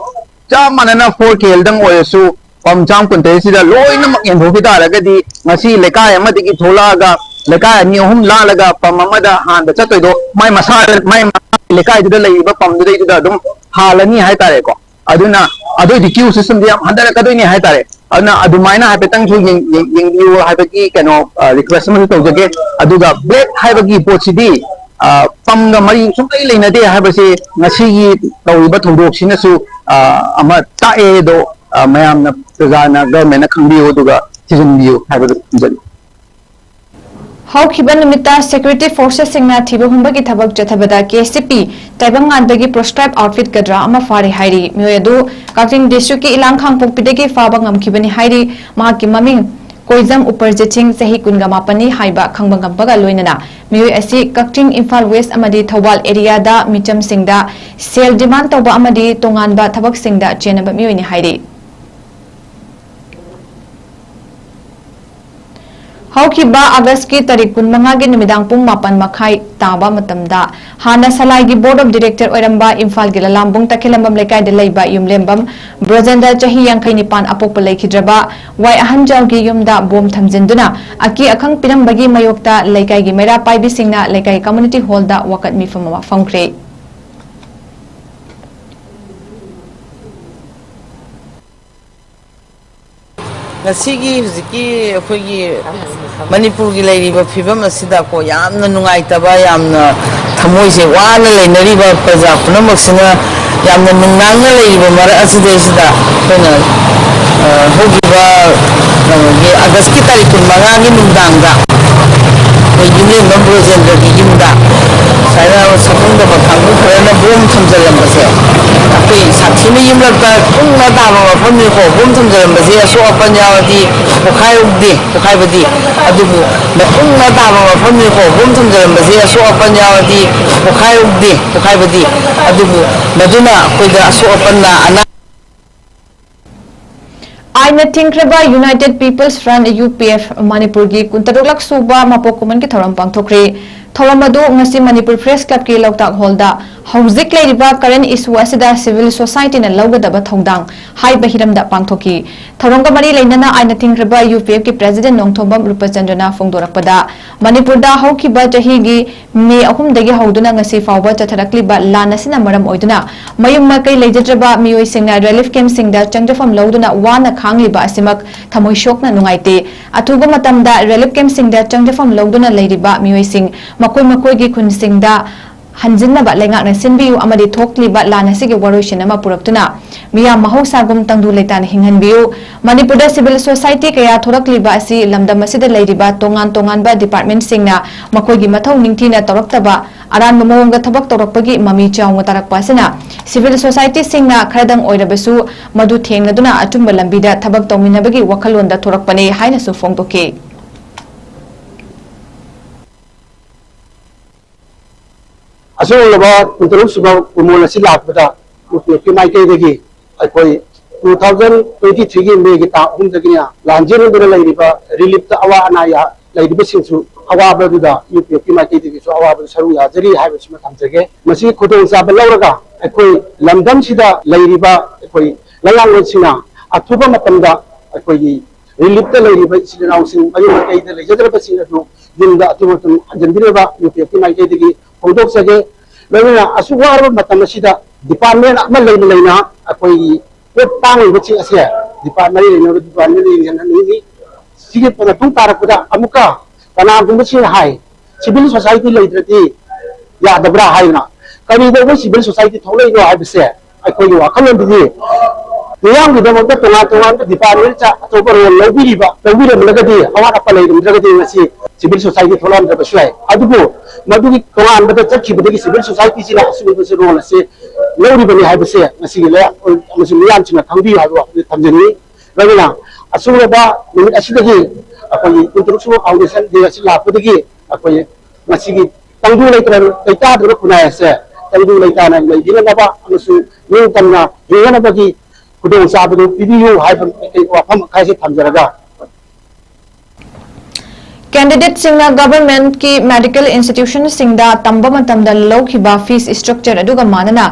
ꯆꯞ ꯃꯥꯟꯅꯅ ꯐꯣꯔ ꯀꯦ ꯑꯦꯜꯗꯪ ꯑꯣꯏꯔꯁꯨ ꯄꯝ ꯆꯥꯝ ꯀꯨꯟꯇꯔꯦꯠꯁꯤꯗ ꯂꯣꯏꯅꯃꯛ ꯌꯦꯟꯊꯣꯛꯈꯤ ꯇꯥꯔꯒꯗꯤ ꯉꯁꯤ ꯂꯩꯀꯥꯏ ꯑꯃꯗꯒꯤ ꯊꯣꯛꯂꯛꯑꯒ ꯂꯩꯀꯥꯏ ꯑꯅꯤ ꯑꯍꯨꯝ ꯂꯥꯜꯂꯒ ꯄꯝ ꯑꯃꯗ ꯍꯥꯟꯕ ꯆꯠꯇꯣꯏꯗꯣ ꯃꯥꯏ ꯃꯁꯥ, ꯃꯥꯏ ꯃꯁꯥ ꯂꯩꯀꯥꯏꯗꯨꯗ ꯂꯩꯔꯤꯕ ꯄꯝꯗꯨꯗꯩꯗꯨꯗ ꯑꯗꯨꯝ ꯍꯥꯜꯂꯅꯤ ꯍꯥꯏꯇꯥꯔꯦꯀꯣ꯫ ꯑꯗꯨꯅ ꯑꯗꯨꯏꯗꯤ ꯀ꯭ꯌꯨ ꯁꯤꯁꯇꯦꯝꯗꯤ ꯌꯥꯝ ꯍꯟꯊꯔꯛꯀꯗꯣꯏꯅꯦ ꯍꯥꯏꯇꯥꯔꯦ꯫ ꯑꯗꯨꯅ ꯑꯗꯨꯃꯥꯏꯅ ꯍꯥꯏꯐꯦꯠꯇꯪꯁꯨ ꯌꯦꯡ-, ꯌꯦꯡ-, ꯌꯦꯡꯕꯤꯌꯨ ꯍꯥꯏꯕꯒꯤ ꯀꯩꯅꯣ, ꯑ, ꯔꯤꯀ꯭ꯋꯦꯁ ꯑꯃꯁꯨ ꯇꯧꯖꯒꯦ꯫ ꯑꯗꯨꯒ ꯕ꯭ꯂꯦꯛ ꯍꯥꯏꯕꯒꯤ ꯄꯣꯠꯁꯤꯗꯤ, ꯑ, ꯄꯝꯒ ꯃꯔꯤ ꯁꯨꯡꯂꯩ ꯂꯩꯅꯗꯦ ꯍꯥꯏꯕꯁꯤ ꯉꯁꯤꯒꯤ ꯇꯧꯔꯤꯕ ꯊꯧꯗꯣꯛꯁꯤꯅꯁꯨ, ꯑ, ꯑꯃ ꯇꯥꯛꯑꯦ꯫ ꯑꯗꯣ, ꯑ, ꯃꯌꯥꯝꯅ, ꯄ꯭ꯔꯖꯥꯅ, ꯒꯚꯔꯟꯃꯦꯟꯠꯅ ꯈꯪꯕꯤꯌꯨ ꯑꯗꯨꯒ ꯊꯤꯖꯤꯟꯕꯤꯌꯨ ꯍꯥꯏꯕꯗꯨ ꯊꯝꯖꯒꯦ꯫ ꯍꯧꯈꯤꯕ ꯅꯨꯃꯤꯠꯇ ꯁꯦꯀ꯭ꯌꯨꯔꯤꯇꯤ ꯐꯣꯔꯁꯦꯁꯁꯤꯡꯅ ꯊꯤꯕ ꯍꯨꯝꯕꯒꯤ ꯊꯕꯛ ꯆꯠꯊꯕꯗ ꯀꯦ ꯑꯦꯁ ꯁꯤ ꯄꯤ ꯇꯥꯏꯕꯪꯉꯥꯟꯗꯒꯤ ꯄ꯭ꯔꯣꯁꯀ꯭ꯔꯥꯏꯕ ꯑꯥꯎꯠꯐꯤꯠ ꯒꯗ꯭ꯔꯥ ꯑꯃ ꯐꯥꯔꯦ ꯍꯥꯏꯔꯤ꯫ ꯃꯤꯑꯣꯏ ꯑꯗꯨ ꯀꯛꯆꯤꯡ ꯗꯤꯁꯇ꯭ꯔꯤꯛꯀꯤ ꯏꯂꯥꯡ ꯈꯥꯡꯄꯣꯛꯄꯤꯗꯒꯤ ꯐꯥꯕ ꯉꯝꯈꯤꯕꯅꯤ ꯍꯥꯏꯔꯤ꯫ ꯃꯍꯥꯛꯀꯤ ꯃꯃꯤꯡ ꯀꯣꯏꯖꯝ ꯎꯄꯔꯖꯤꯠ ꯁꯤꯡ, ꯆꯍꯤ ꯀꯨꯟꯒ ꯃꯥꯄꯟꯅꯤ ꯍꯥꯏꯕ ꯈꯪꯕ ꯉꯝꯕꯒ ꯂꯣꯏꯅꯅ ꯃꯤꯑꯣꯏ ꯑꯁꯤ ꯀꯛꯆꯤꯡ, ꯏꯝꯐꯥꯜ ꯋꯦꯁ ꯑꯃꯗꯤ ꯊꯧꯕꯥꯜ ꯑꯦꯔꯤꯌꯥꯗ ꯃꯤꯆꯝꯁꯤꯡꯗ ꯁꯦꯜ ꯗꯤꯃꯥꯟ ꯇꯧꯕ ꯑꯃꯗꯤ ꯇꯣꯉꯥꯟꯕ ꯊꯕꯛꯁꯤꯡꯗ ꯆꯦꯟꯅꯕ ꯃꯤꯑꯣꯏꯅꯤ ꯍꯥꯏꯔꯤ꯫ ꯍꯧꯈꯤꯕ ꯑꯥꯒꯁꯀꯤ ꯇꯥꯔꯤꯛ ꯀꯨꯟꯃꯉꯥꯒꯤ ꯅꯨꯃꯤꯗꯥꯡ ꯄꯨꯡ ꯃꯥꯄꯟ ꯃꯈꯥꯏ ꯇꯥꯕ ꯃꯇꯝꯗ ꯍꯥꯟꯅ ꯁꯂꯥꯏꯒꯤ ꯕꯣꯔꯗ ꯑꯣꯐ ꯗꯤꯔꯦꯛꯇꯔ ꯑꯣꯏꯔꯝꯕ ꯏꯝꯐꯥꯜꯒꯤ ꯂꯂꯥꯝꯕꯨꯡ ꯇꯈꯦꯂꯝꯕꯝ ꯂꯩꯀꯥꯏꯗ ꯂꯩꯕ ꯌꯨꯝꯂꯦꯝꯕꯝ ꯕ꯭ꯔꯖꯦꯟꯗ꯭ꯔ, ꯆꯍꯤ ꯌꯥꯡꯈꯩ ꯅꯤꯄꯥꯟ, ꯑꯄꯣꯛꯄ ꯂꯩꯈꯤꯗ꯭ꯔꯕ ꯋꯥꯏ ꯑꯍꯟꯖꯥꯎꯒꯤ ꯌꯨꯝꯗ ꯕꯣꯝ ꯊꯝꯖꯤꯟꯗꯨꯅ ꯑꯀꯤ ꯑꯈꯪ ꯄꯤꯔꯝꯕꯒꯤ ꯃꯥꯌꯣꯛꯇ ꯂꯩꯀꯥꯏꯒꯤ ꯃꯩꯔꯥ ꯄꯥꯏꯕꯤꯁꯤꯡꯅ ꯂꯩꯀꯥꯏ ꯀꯝꯃ꯭ꯌꯨꯅꯤꯇꯤ ꯍꯣꯜꯗ ꯋꯥꯀꯠ ꯃꯤꯐꯝ ꯑꯃ ꯐꯝꯈ꯭ꯔꯦ꯫ ꯉꯁꯤꯒꯤ ꯍꯧꯖꯤꯛꯀꯤ ꯑꯩꯈꯣꯏꯒꯤ ꯃꯅꯤꯄꯨꯔꯒꯤ ꯂꯩꯔꯤꯕ ꯐꯤꯕꯝ ꯑꯁꯤꯗꯀꯣ, ꯌꯥꯝꯅ ꯅꯨꯡꯉꯥꯏꯇꯕ, ꯌꯥꯝꯅ ꯊꯃꯣꯏꯁꯦ ꯋꯥꯅ ꯂꯩꯅꯔꯤꯕ ꯄ꯭ꯔꯖꯥ ꯄꯨꯝꯅꯃꯛꯁꯤꯅ ꯌꯥꯝꯅ ꯅꯨꯡꯅꯥꯡꯅ ꯂꯩꯔꯤꯕ ꯃꯔꯛ ꯑꯁꯤꯗꯩꯁꯤꯗ ꯑꯩꯈꯣꯏꯅ, ꯑ, ꯍꯧꯈꯤꯕ ꯀꯩꯅꯣꯒꯤ ꯑꯥꯒꯁꯀꯤ ꯇꯥꯔꯤꯛ ꯀꯨꯟꯃꯉꯥꯒꯤ ꯅꯨꯡꯗꯥꯡꯗ ꯑꯩꯈꯣꯏ ꯌꯨꯝꯂꯦꯝꯕ ꯕ꯭ꯔꯣꯖꯦꯟꯗ꯭ꯔꯒꯤ ꯌꯨꯝꯗ ꯁꯨꯃꯥꯏꯅ ꯁꯛꯈꯪꯗꯕ ꯀꯥꯡꯕꯨ ꯈꯔꯅ ꯕꯣꯝ ꯊꯝꯖꯤꯜꯂꯝꯕꯁꯦ, ꯑꯩꯈꯣꯏ ꯁꯥꯊꯤꯅ ꯌꯨꯝꯂꯛꯇ ꯀꯨꯡꯅ ꯇꯥꯕ ꯃꯐꯝꯅꯤꯀꯣ꯫ ꯕꯣꯝ ꯊꯝꯖꯤꯜꯂꯝꯕꯁꯦ ꯑꯁꯣꯛ ꯑꯄꯟ ꯌꯥꯎꯔꯗꯤ ꯄꯣꯈꯥꯏꯍꯧꯗꯦ, ꯄꯣꯈꯥꯏꯕꯗꯤ, ꯑꯗꯨꯕꯨ ꯃꯀꯨꯡꯅ ꯇꯥꯕ ꯃꯐꯝꯅꯤꯀꯣ꯫ ꯕꯣꯝ ꯊꯝꯖꯤꯜꯂꯝꯕꯁꯦ ꯑꯁꯣꯛ ꯑꯄꯟ ꯌꯥꯎꯔꯗꯤ ꯄꯣꯈꯥꯏꯍꯧꯗꯦ, ꯄꯣꯈꯥꯏꯕꯗꯤ, ꯑꯗꯨꯕꯨ ꯃꯗꯨꯅ ꯑꯩꯈꯣꯏꯗ ꯑꯁꯣꯛ ꯑꯄꯟꯅ ꯑꯅꯥ ꯑꯥꯏꯟꯅ ꯊꯤꯡꯈ꯭ꯔꯕ United People's Front, U P F, ꯃꯅꯤꯄꯨꯔꯒꯤ ꯀꯨꯟꯇꯔꯨꯛꯂꯛ ꯁꯨꯕ ꯃꯄꯣꯛ ꯀꯨꯝꯍꯟꯒꯤ ꯊꯧꯔꯝ ꯄꯥꯡꯊꯣꯛꯈ꯭ꯔꯦ꯫ ꯊꯧꯔꯝ ꯑꯗꯨ ꯉꯁꯤ ꯃꯅꯤꯄꯨꯔ ꯄ꯭ꯔꯦꯁ ꯀ꯭ꯂꯕꯀꯤ ꯂꯧꯇꯥꯛ ꯍꯣꯜꯗ ꯍꯧꯖꯤꯛ ꯂꯩꯔꯤꯕ ꯀꯔꯦꯟ ꯏꯁꯨ ꯑꯁꯤꯗ ꯁꯤꯚꯤꯜ ꯁꯣꯁꯥꯏꯇꯤꯅ ꯂꯧꯒꯗꯕ ꯊꯧꯗꯥꯡ ꯍꯥꯏꯕ ꯍꯤꯔꯝꯗ ꯄꯥꯡꯊꯣꯛꯈꯤ꯫ ꯊꯧꯔꯝꯒ ꯃꯔꯤ ꯂꯩꯅꯅ ꯑꯥꯏꯟꯅ ꯊꯤꯡꯈ꯭ꯔꯕ U P F ꯀꯤ ꯄ꯭ꯔꯦꯁꯤꯗꯦꯟ ꯅꯣꯡꯊꯣꯝꯕꯝ ꯔꯨꯄꯆꯟꯗ꯭ꯔꯅ ꯐꯣꯡꯗꯣꯔꯛꯄꯗ, ꯃꯅꯤꯄꯨꯔꯗ ꯍꯧꯈꯤꯕ ꯆꯍꯤꯒꯤ ꯃꯦ ꯑꯍꯨꯝꯗꯒꯤ ꯍꯧꯗꯨꯅ ꯉꯁꯤ ꯐꯥꯎꯕ ꯆꯠꯊꯔꯛꯂꯤꯕ ꯂꯥꯟ ꯑꯁꯤꯅ ꯃꯔꯝ ꯑꯣꯏꯗꯨꯅ ꯃꯌꯨꯝ ꯃꯀꯩ ꯂꯩꯖꯗ꯭ꯔꯕ ꯃꯤꯑꯣꯏꯁꯤꯡꯅ ꯔꯤꯂꯤꯐ ꯀꯦꯝꯞꯁꯤꯡꯗ ꯆꯪꯖꯐꯝ ꯂꯧꯗꯨꯅ ꯋꯥꯅ ꯈꯥꯡꯂꯤꯕ ꯑꯁꯤꯃꯛ ꯊꯃꯣꯏ ꯁꯣꯛꯅ ꯅꯨꯡꯉꯥꯏꯇꯦ꯫ ꯑꯊꯨꯕ ꯃꯇꯝꯗ ꯔꯤꯂꯤꯐ ꯀꯦꯝꯞꯁꯤꯡꯗ ꯆꯪꯖꯐꯝ ꯂꯧꯗꯨꯅ ꯂꯩꯔꯤꯕ ꯃꯤꯑꯣꯏꯁꯤꯡ ꯃꯈꯣꯏ ꯃꯈꯣꯏꯒꯤ ꯈꯨꯟꯁꯤꯡꯗ ꯍꯟꯖꯤꯟꯅꯕ ꯂꯩꯉꯥꯛꯅ ꯁꯤꯟꯕꯤꯌꯨ ꯑꯃꯗꯤ ꯊꯣꯛꯂꯤꯕ ꯂꯥꯟ ꯑꯁꯤꯒꯤ ꯋꯥꯔꯣꯏꯁꯤꯟ ꯑꯃ ꯄꯨꯔꯛꯇꯨꯅ ꯃꯤꯌꯥꯝ ꯃꯍꯧꯁꯥꯒꯨꯝ ꯇꯪꯗꯨ ꯂꯩꯇꯥꯅ ꯍꯤꯡꯍꯟꯕꯤꯌꯨ꯫ ꯃꯅꯤꯄꯨꯔꯗ ꯁꯤꯚꯤꯜ ꯁꯣꯁꯥꯏꯇꯤ ꯀꯌꯥ ꯊꯣꯔꯛꯂꯤꯕ ꯑꯁꯤ ꯂꯝꯗꯝ ꯑꯁꯤꯗ ꯂꯩꯔꯤꯕ ꯇꯣꯉꯥꯟ ꯇꯣꯉꯥꯟꯕ ꯗꯤꯄꯥꯔꯠꯃꯦꯟꯠꯁꯤꯡꯅ ꯃꯈꯣꯏꯒꯤ ꯃꯊꯧ ꯅꯤꯡꯊꯤꯅ ꯇꯧꯔꯛꯇꯕ, ꯑꯔꯥꯟꯕ ꯃꯑꯣꯡꯗ ꯊꯕꯛ ꯇꯧꯔꯛꯄꯒꯤ ꯃꯃꯤ ꯆꯥꯎꯅ ꯇꯥꯔꯛꯄ ꯑꯁꯤꯅ ꯁꯤꯚꯤꯜ ꯁꯣꯁꯥꯏꯇꯤꯁꯤꯡꯅ ꯈꯔꯗꯪ ꯑꯣꯏꯔꯕꯁꯨ ꯃꯗꯨ ꯊꯦꯡꯅꯗꯨꯅ ꯑꯆꯨꯝꯕ ꯂꯝꯕꯤꯗ ꯊꯕꯛ ꯇꯧꯃꯤꯟꯅꯕꯒꯤ ꯋꯥꯈꯜꯂꯣꯟꯗ ꯊꯣꯔꯛꯄꯅꯤ ꯍꯥꯏꯅꯁꯨ ꯐꯣꯡꯗꯣꯛꯈꯤ꯫ ꯑꯁꯤꯒꯨꯝꯂꯕ ꯀꯨꯟꯇꯔꯨꯛ ꯁꯨꯕ ꯀꯨꯝꯑꯣꯟ ꯑꯁꯤ ꯂꯥꯛꯄꯗ ꯌꯨ ꯄꯤ ꯑꯦꯐꯀꯤ ꯃꯥꯏꯀꯩꯗꯒꯤ ꯑꯩꯈꯣꯏ two thousand twenty three ꯒꯤ ꯃꯦꯒꯤ ꯇꯥꯡ ꯑꯍꯨꯝꯗꯒꯤꯅ ꯂꯥꯟꯖꯦꯟꯗꯨꯅ ꯂꯩꯔꯤꯕ ꯔꯤꯂꯤꯐꯇ ꯑꯋꯥ ꯑꯅꯥ ꯌꯥ-, ꯂꯩꯔꯤꯕꯁꯤꯡꯁꯨ ꯑꯋꯥꯕꯗꯨꯗ ꯌꯨ ꯄꯤ ꯑꯦꯐꯀꯤ ꯃꯥꯏꯀꯩꯗꯒꯤꯁꯨ ꯑꯋꯥꯕꯗꯨ ꯁꯔꯨꯛ ꯌꯥꯖꯔꯤ ꯍꯥꯏꯕꯁꯤꯃ ꯊꯝꯖꯒꯦ꯫ ꯃꯁꯤꯒꯤ ꯈꯨꯗꯣꯡꯆꯥꯕ ꯂꯧꯔꯒ ꯑꯩꯈꯣꯏ ꯂꯝꯗꯝꯁꯤꯗ ꯂꯩꯔꯤꯕ ꯑꯩꯈꯣꯏ ꯂꯩꯉꯥꯛꯂꯣꯟꯁꯤꯡꯅ ꯑꯊꯨꯕ ꯃꯇꯝꯗ ꯑꯩꯈꯣꯏꯒꯤ ꯔꯤꯂꯤꯐꯇ ꯂꯩꯔꯤꯕ ꯏꯆꯤꯜ ꯏꯅꯥꯎꯁꯤꯡ, ꯃꯌꯨꯝ ꯃꯀꯩꯗ ꯂꯩꯖꯗ꯭ꯔꯕꯁꯤꯡ ꯑꯗꯨ ꯌꯨꯝꯗ ꯑꯊꯨꯕ ꯃꯇꯝ ꯍꯟꯖꯤꯟꯕꯤꯅꯕ ꯌꯨ ꯄꯤ ꯑꯦꯐꯀꯤ ꯃꯥꯏꯀꯩꯗꯒꯤ ꯐꯣꯡꯗꯣꯛꯆꯒꯦ꯫ ꯂꯣꯏꯅꯅ ꯑꯁꯨꯛ ꯋꯥꯔꯕ ꯃꯇꯝ ꯑꯁꯤꯗ ꯗꯤꯄꯥꯔꯠꯃꯦꯟ ꯑꯃ ꯂꯩꯅ ꯂꯩꯅ ꯑꯩꯈꯣꯏꯒꯤ ꯄꯣꯠ ꯇꯥꯡꯂꯤꯕꯁꯤꯡ ꯑꯁꯦ ꯗꯤꯄꯥꯔꯠ ꯃꯔꯤ ꯂꯩꯅꯕ ꯗꯤꯄꯥꯔꯠꯃꯦꯟꯗ ꯌꯦꯡꯁꯤꯟꯍꯟꯅꯤꯡꯏ꯫ ꯁꯤꯒꯤ ꯃꯇꯨꯡ ꯇꯥꯔꯛꯄꯗ ꯑꯃꯨꯛꯀ ꯀꯅꯥꯒꯨꯝꯕꯁꯤꯡꯅ ꯍꯥꯏ, ꯁꯤꯚꯤꯜ ꯁꯣꯁꯥꯏꯇꯤ ꯂꯩꯇ꯭ꯔꯗꯤ ꯌꯥꯗꯕ꯭ꯔꯥ ꯍꯥꯏꯗꯅ꯫ ꯀꯔꯤꯗꯧꯕ ꯁꯤꯚꯤꯜ ꯁꯣꯁꯥꯏꯇꯤ ꯊꯣꯛꯂꯛꯏꯅꯣ ꯍꯥꯏꯕꯁꯦ ꯑꯩꯈꯣꯏꯒꯤ ꯋꯥꯈꯜꯂꯣꯟꯗꯗꯤ ꯃꯤꯌꯥꯝꯒꯤꯗꯃꯛꯇ ꯇꯣꯉꯥꯟ ꯇꯣꯉꯥꯟꯕ ꯗꯤꯄꯥꯔꯠꯃꯦꯟ ꯑꯆꯧꯕ ꯔꯣꯜ ꯂꯧꯕꯤꯔꯤꯕ, ꯂꯧꯕꯤꯔꯝꯂꯒꯗꯤ ꯑꯋꯥꯠ ꯑꯄꯥ ꯂꯩꯔꯝꯗ꯭ꯔꯒꯗꯤ ꯉꯁꯤ ꯁꯤꯚꯤꯜ ꯁꯣꯁꯥꯏꯇꯤ ꯊꯣꯛꯂꯛꯑꯝꯗ꯭ꯔꯕꯁꯨ ꯌꯥꯏ꯫ ꯑꯗꯨꯕꯨ ꯃꯗꯨꯒꯤ ꯇꯣꯉꯥꯟꯕꯗ ꯆꯠꯈꯤꯕꯗꯒꯤ ꯁꯤꯚꯤꯜ ꯁꯣꯁꯥꯏꯇꯤꯁꯤꯅ ꯑꯁꯤꯒꯨꯝꯕꯁꯤ ꯔꯣꯜ ꯑꯁꯤ ꯂꯧꯔꯤꯕꯅꯤ ꯍꯥꯏꯕꯁꯦ ꯉꯁꯤꯒꯤ ꯂꯩ ꯑꯃꯁꯨꯡ ꯃꯤꯌꯥꯝꯁꯤꯡꯅ ꯈꯪꯕꯤꯌꯨ ꯍꯥꯏꯕ ꯋꯥꯐꯝꯁꯤ ꯊꯝꯖꯅꯤꯡꯏ꯫ ꯂꯣꯏꯅꯅ ꯑꯁꯨꯡꯂꯕ ꯅꯨꯃꯤꯠ ꯑꯁꯤꯗꯒꯤ ꯑꯩꯈꯣꯏꯒꯤ ꯀꯨꯟꯇꯔꯨꯛ ꯁꯨꯕ ꯐꯥꯎꯟꯗꯦꯁꯟ ꯗꯦ ꯑꯁꯤ ꯂꯥꯛꯄꯗꯒꯤ ꯑꯩꯈꯣꯏ ꯃꯁꯤꯒꯤ ꯇꯪꯗꯨ ꯂꯩꯇꯥ-, ꯂꯩꯇꯥꯗ꯭ꯔꯕ ꯈꯨꯟꯅꯥꯏ ꯑꯁꯦ ꯇꯪꯗꯨ ꯂꯩꯇꯥꯅ ꯂꯩꯕꯤꯅꯅꯕ ꯑꯃꯁꯨꯡ ꯅꯤꯡꯇꯝꯅ ꯍꯤꯡꯅꯅꯕꯒꯤ ꯈꯨꯗꯣꯡꯆꯥꯕꯗꯨ ꯄꯤꯕꯤꯌꯨ ꯍꯥꯏꯕ ꯋꯥꯐꯝ ꯑꯁꯤ ꯊꯝꯖꯔꯒ, ꯀꯦꯟꯗꯤꯗꯦꯠꯁꯤꯡꯅ ꯒꯚꯔꯟꯃꯦꯟꯠꯀꯤ ꯃꯦꯗꯤꯀꯦꯜ ꯏꯟꯁꯇꯤꯇ꯭ꯌꯨꯁꯟꯁꯤꯡꯗ ꯇꯝꯕ ꯃꯇꯝꯗ ꯂꯧꯈꯤꯕ ꯐꯤꯁ ꯏꯁꯇ꯭ꯔꯛꯆꯔ ꯑꯗꯨꯒ ꯃꯥꯟꯅꯅ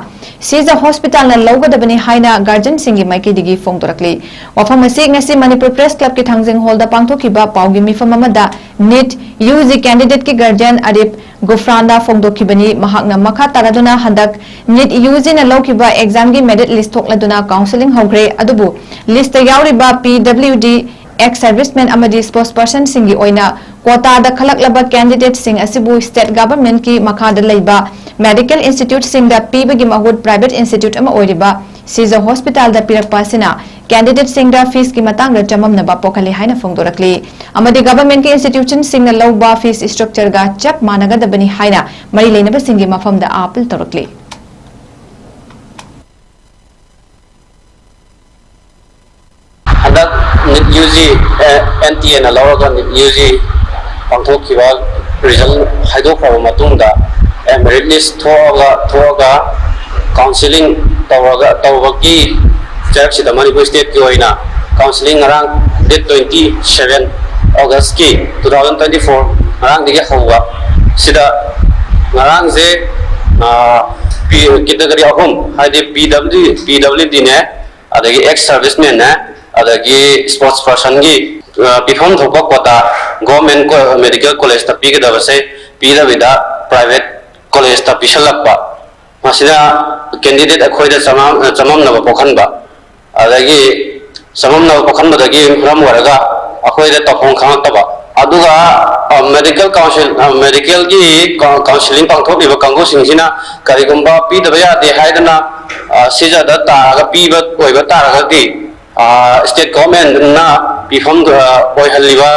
ꯁꯤꯖ ꯍꯣꯁꯄꯤꯇꯥꯜꯅ ꯂꯧꯒꯗꯕꯅꯤ ꯍꯥꯏꯅ ꯒꯥꯔꯖꯤꯌꯟꯁꯤꯡꯒꯤ ꯃꯥꯏꯀꯩꯗꯒꯤ ꯐꯣꯡꯗꯣꯔꯛꯂꯤ꯫ ꯋꯥꯐꯝ ꯑꯁꯤ ꯉꯁꯤ ꯃꯅꯤꯄꯨꯔ ꯄ꯭ꯔꯦꯁ ꯀ꯭ꯂꯕꯀꯤ ꯊꯥꯡꯖꯤꯡ ꯍꯣꯜꯗ ꯄꯥꯡꯊꯣꯛꯈꯤꯕ ꯄꯥꯎꯒꯤ ꯃꯤꯐꯝ ꯑꯃꯗ ꯅꯤꯠ ꯌꯨ ꯖꯤ ꯀꯦꯟꯗꯤꯗꯦꯠꯀꯤ ꯒꯥꯔꯖꯤꯌꯟ ꯑꯔꯤꯞ ꯒꯨꯐ꯭ꯔꯥꯟꯅ ꯐꯣꯡꯗꯣꯛꯈꯤꯕꯅꯤ꯫ ꯃꯍꯥꯛꯅ ꯃꯈꯥ ꯇꯥꯔꯗꯨꯅ ꯍꯟꯗꯛ ꯅꯤꯠ ꯌꯨ ꯖꯤꯅ ꯂꯧꯈꯤꯕ ꯑꯦꯛꯖꯥꯝꯒꯤ ꯃꯦꯔꯤꯠ ꯂꯤꯁ ꯊꯣꯛꯂꯗꯨꯅ ꯀꯥꯎꯟꯁꯦꯂꯤꯡ ꯍꯧꯈ꯭ꯔꯦ, ꯑꯗꯨꯕꯨ ꯂꯤꯁꯇ ꯌꯥꯎꯔꯤꯕ ꯄꯤ ꯗꯕ꯭ꯂꯤꯎ ꯗꯤ, ꯑꯦꯛꯁ ꯁꯔꯚꯤꯁꯃꯦꯟ ꯑꯃꯗꯤ ꯁ꯭ꯄꯣꯔꯠꯁ ꯄꯔꯁꯟꯁꯤꯡꯒꯤ ꯑꯣꯏꯅ ꯀꯣꯇꯥꯗ ꯈꯜꯂꯛꯂꯕ ꯀꯦꯟꯗꯤꯗꯦꯠꯁꯤꯡ ꯑꯁꯤꯕꯨ ꯁ꯭ꯇꯦꯠ ꯒꯚꯔꯟꯃꯦꯟꯠꯀꯤ ꯃꯈꯥꯗ ꯂꯩꯕ ꯃꯦꯗꯤꯀꯦꯜ ꯏꯟꯁꯇꯤꯇ꯭ꯌꯨꯠꯁꯤꯡꯗ ꯄꯤꯕꯒꯤ ꯃꯍꯨꯠ ꯄ꯭ꯔꯥꯏꯚꯦꯠ ꯏꯟꯁꯇꯤꯇ꯭ꯌꯨꯠ ꯑꯃ ꯑꯣꯏꯔꯤꯕ ꯁꯤꯖ ꯍꯣꯁꯄꯤꯇꯥꯜꯗ ꯄꯤꯔꯛꯄ ꯑꯁꯤꯅ ꯀꯦꯟꯗꯤꯗꯦꯠꯁꯤꯡꯗ ꯐꯤꯁꯀꯤ ꯃꯇꯥꯡꯗ ꯆꯃꯝꯅꯕ ꯄꯣꯛꯍꯜꯂꯤ ꯍꯥꯏꯅ ꯐꯣꯡꯗꯣꯔꯛꯂꯤ ꯑꯃꯗꯤ ꯒꯚꯔꯟꯃꯦꯟꯠꯀꯤ ꯏꯟꯁꯇꯤꯇ꯭ꯌꯨꯁꯟꯁꯤꯡꯅ ꯂꯧꯕ ꯐꯤꯁ ꯏꯁꯇ꯭ꯔꯛꯆꯔꯒ ꯆꯞ ꯃꯥꯟꯅꯒꯗꯕꯅꯤ ꯍꯥꯏꯅ ꯃꯔꯤ ꯂꯩꯅꯕꯁꯤꯡꯒꯤ ꯃꯐꯝꯗ ꯑꯥꯄꯤꯜ ꯇꯧꯔꯛꯂꯤ꯫ ꯍꯟꯗꯛ NEET U G N T ꯑꯦꯅ ꯂꯧꯔꯒ ꯅꯤꯠ ꯌꯨ ꯖꯤ ꯄꯥꯡꯊꯣꯛꯈꯤꯕ ꯔꯤꯖꯜ ꯍꯥꯏꯗꯣꯛꯈ꯭ꯔꯕ ꯃꯇꯨꯡꯗ ꯃꯦꯔꯤꯠ ꯂꯤꯁ ꯊꯣꯛꯑꯒ ꯊꯣꯛꯑꯒ ꯀꯥꯎꯟꯁꯤꯂꯤꯡ ꯇꯧꯔꯒ ꯇꯧꯕꯒꯤ ꯆꯩꯔꯛꯁꯤꯗ ꯃꯅꯤꯄꯨꯔ ꯁ꯭ꯇꯦꯠꯀꯤ ꯑꯣꯏꯅ ꯀꯥꯎꯟꯁꯤꯂꯤꯡ ꯉꯔꯥꯡ ꯗꯦꯠ ꯇ꯭ꯋꯦꯟꯇꯤ ꯁꯚꯦꯟ ꯑꯣꯒꯁꯀꯤ ꯇꯨ ꯊꯥꯎꯖꯟ ꯇ꯭ꯋꯦꯟꯇꯤ ꯐꯣꯔ ꯉꯔꯥꯡꯗꯒꯤ ꯍꯧꯕ ꯁꯤꯗ ꯉꯔꯥꯡꯁꯦ ꯀꯦꯇꯒꯔꯤ ꯑꯍꯨꯝ ꯍꯥꯏꯗꯤ ꯄꯤ ꯗꯕ꯭ꯂꯤꯎ ꯄꯤ ꯗꯕ꯭ꯂꯤꯎ ꯗꯤꯅꯦ ꯑꯗꯒꯤ ꯑꯦꯛꯁ ꯁꯔꯚꯤꯁꯃꯦꯟꯅꯦ ꯑꯗꯒꯤ ꯁ꯭ꯄꯣꯔꯠꯁ ꯄꯔꯁꯟꯒꯤ ꯄꯤꯐꯝ ꯊꯣꯛꯄ ꯀꯣꯇꯥ ꯒꯣꯔꯃꯦꯟ ꯃꯦꯗꯤꯀꯦꯜ ꯀꯣꯂꯦꯖꯇ ꯄꯤꯒꯗꯕꯁꯦ ꯄꯤꯗꯕꯤꯗ ꯄ꯭ꯔꯥꯏꯚꯦꯠ ꯀꯣꯂꯦꯖꯇ ꯄꯤꯁꯜꯂꯛꯄ ꯃꯁꯤꯅ ꯀꯦꯟꯗꯤꯗꯦꯠ ꯑꯩꯈꯣꯏꯗ ꯆꯃꯝꯅꯕ ꯄꯣꯛꯍꯟꯕ ꯑꯗꯒꯤ ꯆꯃꯝꯅꯕ ꯄꯣꯛꯍꯟꯕꯗꯒꯤ ꯃꯔꯝ ꯑꯣꯏꯔꯒ ꯑꯩꯈꯣꯏꯗ ꯇꯧꯐꯝ ꯈꯪꯉꯛꯇꯕ꯫ ꯑꯗꯨꯒ ꯃꯦꯗꯤꯀꯦꯜ ꯀꯥꯎꯟꯁꯤꯜ, ꯃꯦꯗꯤꯀꯦꯜꯒꯤ ꯀꯥꯎꯟꯁꯤꯂꯤꯡ ꯄꯥꯡꯊꯣꯛꯂꯤꯕ ꯀꯥꯡꯕꯨꯁꯤꯡꯁꯤꯅ ꯀꯔꯤꯒꯨꯝꯕ ꯄꯤꯗꯕ ꯌꯥꯗꯦ ꯍꯥꯏꯗꯅ ꯁꯤꯖꯗ ꯇꯥꯔꯒ ꯄꯤꯕ ꯑꯣꯏꯕ ꯇꯥꯔꯒꯗꯤ, ꯁ꯭ꯇꯦꯠ ꯒꯣꯚꯔꯟꯃꯦꯟꯠꯅ ꯄꯤꯐꯝ ꯑꯣꯏꯍꯜꯂꯤꯕ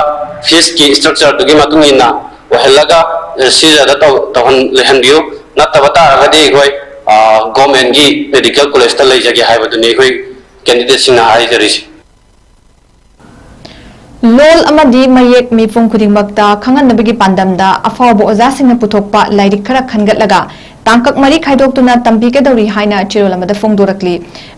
ꯐꯤꯁꯀꯤ ꯁ꯭ꯇ꯭ꯔꯛꯆꯔꯗꯨꯒꯤ ꯃꯇꯨꯡ ꯏꯟꯅ ꯑꯣꯏꯍꯜꯂꯒ ꯁꯤꯖꯗ ꯇꯧ-, ꯇꯧꯍꯟ-, ꯂꯩꯍꯟꯕꯤꯌꯨ꯫ ꯅꯠꯇꯕ ꯇꯥꯔꯒꯗꯤ ꯑꯩꯈꯣꯏ ꯒꯣꯚꯔꯟꯃꯦꯟꯠꯀꯤ ꯃꯦꯗꯤꯀꯦꯜ ꯀꯣꯂꯦꯖꯇ ꯂꯩꯖꯒꯦ ꯍꯥꯏꯕꯗꯨꯅꯤ ꯑꯩꯈꯣꯏ ꯀꯦꯟꯗꯤꯗꯦꯠꯁꯤꯡꯅ ꯍꯥꯏꯖꯔꯤꯁꯤ꯫ ꯂꯣꯜ ꯑꯃꯗꯤ ꯃꯌꯦꯛ ꯃꯤꯄꯨꯝ ꯈꯨꯗꯤꯡꯃꯛꯇ ꯈꯪꯍꯟꯅꯕꯒꯤ ꯄꯥꯟꯗꯝꯗ ꯑꯐꯥꯎꯕ ꯑꯣꯖꯥꯁꯤꯡꯅ ꯄꯨꯊꯣꯛꯄ ꯂꯥꯏꯔꯤꯛ ꯈꯔ ꯈꯟꯒꯠꯂꯒ ꯇꯥꯡꯀꯛ ꯃꯔꯤ ꯈꯥꯏꯗꯣꯛꯇꯨꯅ ꯇꯝꯕꯤꯒꯗꯧꯔꯤ ꯍꯥꯏꯅ ꯆꯦꯔꯣꯜ ꯑꯃꯗ ꯐꯣꯡꯗꯣꯔꯛꯂꯤ꯫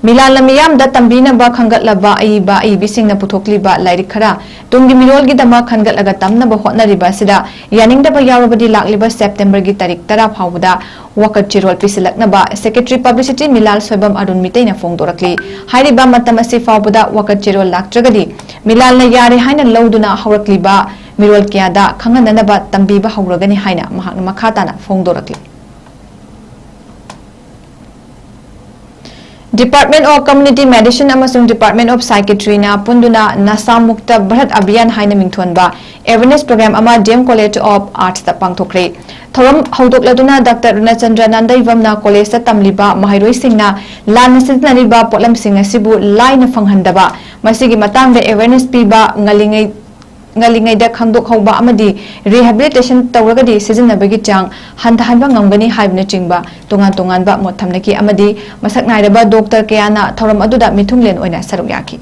ꯃꯤꯂꯥꯟꯅ ꯃꯤꯌꯥꯝꯗ ꯇꯝꯕꯤꯅꯕ ꯈꯟꯒꯠꯂꯕ ꯑꯏꯕ ꯑꯏꯕꯤꯁꯤꯡꯅ ꯄꯨꯊꯣꯛꯂꯤꯕ ꯂꯥꯏꯔꯤꯛ ꯈꯔ ꯇꯨꯡꯒꯤ ꯃꯤꯔꯣꯜꯒꯤꯗꯃꯛ ꯈꯟꯒꯠꯂꯒ ꯇꯝꯅꯕ ꯍꯣꯠꯅꯔꯤꯕ ꯑꯁꯤꯗ ꯌꯥꯅꯤꯡꯗꯕ ꯌꯥꯎꯔꯕꯗꯤ ꯂꯥꯛꯂꯤꯕ ꯁꯦꯞꯇꯦꯝꯕꯔꯒꯤ ꯇꯥꯔꯤꯛ ꯇꯔꯥ ꯐꯥꯎꯕꯗ ꯋꯥꯀꯠ ꯆꯦꯔꯣꯜ ꯄꯤꯁꯤꯜꯂꯛꯅꯕ Secretary Publicity ꯃꯤꯂꯥꯜ ꯁꯣꯏꯕꯝ ꯑꯔꯨꯟ ꯃꯤꯇꯩꯅ ꯐꯣꯡꯗꯣꯔꯛꯂꯤ꯫ ꯍꯥꯏꯔꯤꯕ ꯃꯇꯝ ꯑꯁꯤ ꯐꯥꯎꯕꯗ ꯋꯥꯀꯠ ꯆꯦꯔꯣꯜ ꯂꯥꯛꯇ꯭ꯔꯒꯗꯤ ꯃꯤꯂꯥꯜꯅ ꯌꯥꯔꯦ ꯍꯥꯏꯅ ꯂꯧꯗꯨꯅ ꯍꯧꯔꯛꯂꯤꯕ ꯃꯤꯔꯣꯜ ꯀꯌꯥꯗ ꯈꯪꯍꯟꯅꯅꯕ ꯇꯝꯕꯤꯕ ꯍꯧꯔꯒꯅꯤ ꯍꯥꯏꯅ ꯃꯍꯥꯛꯅ ꯃꯈꯥ ꯇꯥꯅ ꯐꯣꯡꯗꯣꯔꯛꯂꯤ꯫ Department of Community Medicine ꯑꯃꯁꯨꯡ Department of Psychiatryꯅ ꯄꯨꯟꯗꯨꯅ ꯅꯁꯥ ꯃꯨꯛꯇ ꯚꯥꯔꯠ ꯑꯚꯤꯌꯥꯟ ꯍꯥꯏꯅ ꯃꯤꯡꯊꯣꯟꯕ awareness program ꯑꯃ D M College of Artsꯇ ꯄꯥꯡꯊꯣꯛꯈ꯭ꯔꯦ꯫ ꯊꯧꯔꯝ ꯍꯧꯗꯣꯛꯂꯗꯨꯅ ꯗꯥꯛꯇꯔ ꯔꯨꯅꯆꯟꯗ꯭ꯔ ꯅꯥꯟꯗꯩꯕꯝꯅ ꯀꯣꯂꯦꯖꯇ ꯇꯝꯂꯤꯕ ꯃꯍꯩꯔꯣꯏꯁꯤꯡꯅ ꯂꯥꯟꯅ ꯁꯤꯖꯤꯟꯅꯔꯤꯕ ꯄꯣꯠꯂꯝꯁꯤꯡ ꯑꯁꯤꯕꯨ ꯂꯥꯏꯅ ꯐꯪꯍꯟꯗꯕ, ꯃꯁꯤꯒꯤ ꯃꯇꯥꯡꯗ awareness ꯄꯤꯕ, ꯉꯜꯂꯤꯉꯩ ꯉꯜꯂꯤꯉꯩꯗ ꯈꯪꯗꯣꯛꯍꯧꯕ ꯑꯃꯗꯤ rehabilitation ꯇꯧꯔꯒꯗꯤ ꯁꯤꯖꯤꯟꯅꯕꯒꯤ ꯆꯥꯡ ꯍꯟꯊꯍꯟꯕ ꯉꯝꯒꯅꯤ ꯍꯥꯏꯕꯅꯆꯤꯡꯕ ꯇꯣꯉꯥꯟ ꯇꯣꯉꯥꯟꯕ ꯃꯣꯠ ꯊꯝꯅꯈꯤ ꯑꯃꯗꯤ ꯃꯁꯛ ꯅꯥꯏꯔꯕ ꯗꯣꯛꯇꯔ ꯀꯌꯥꯅ ꯊꯧꯔꯝ ꯑꯗꯨꯗ ꯃꯤꯊꯨꯡꯂꯦꯟ ꯑꯣꯏꯅ ꯁꯔꯨꯛ ꯌꯥꯈꯤ꯫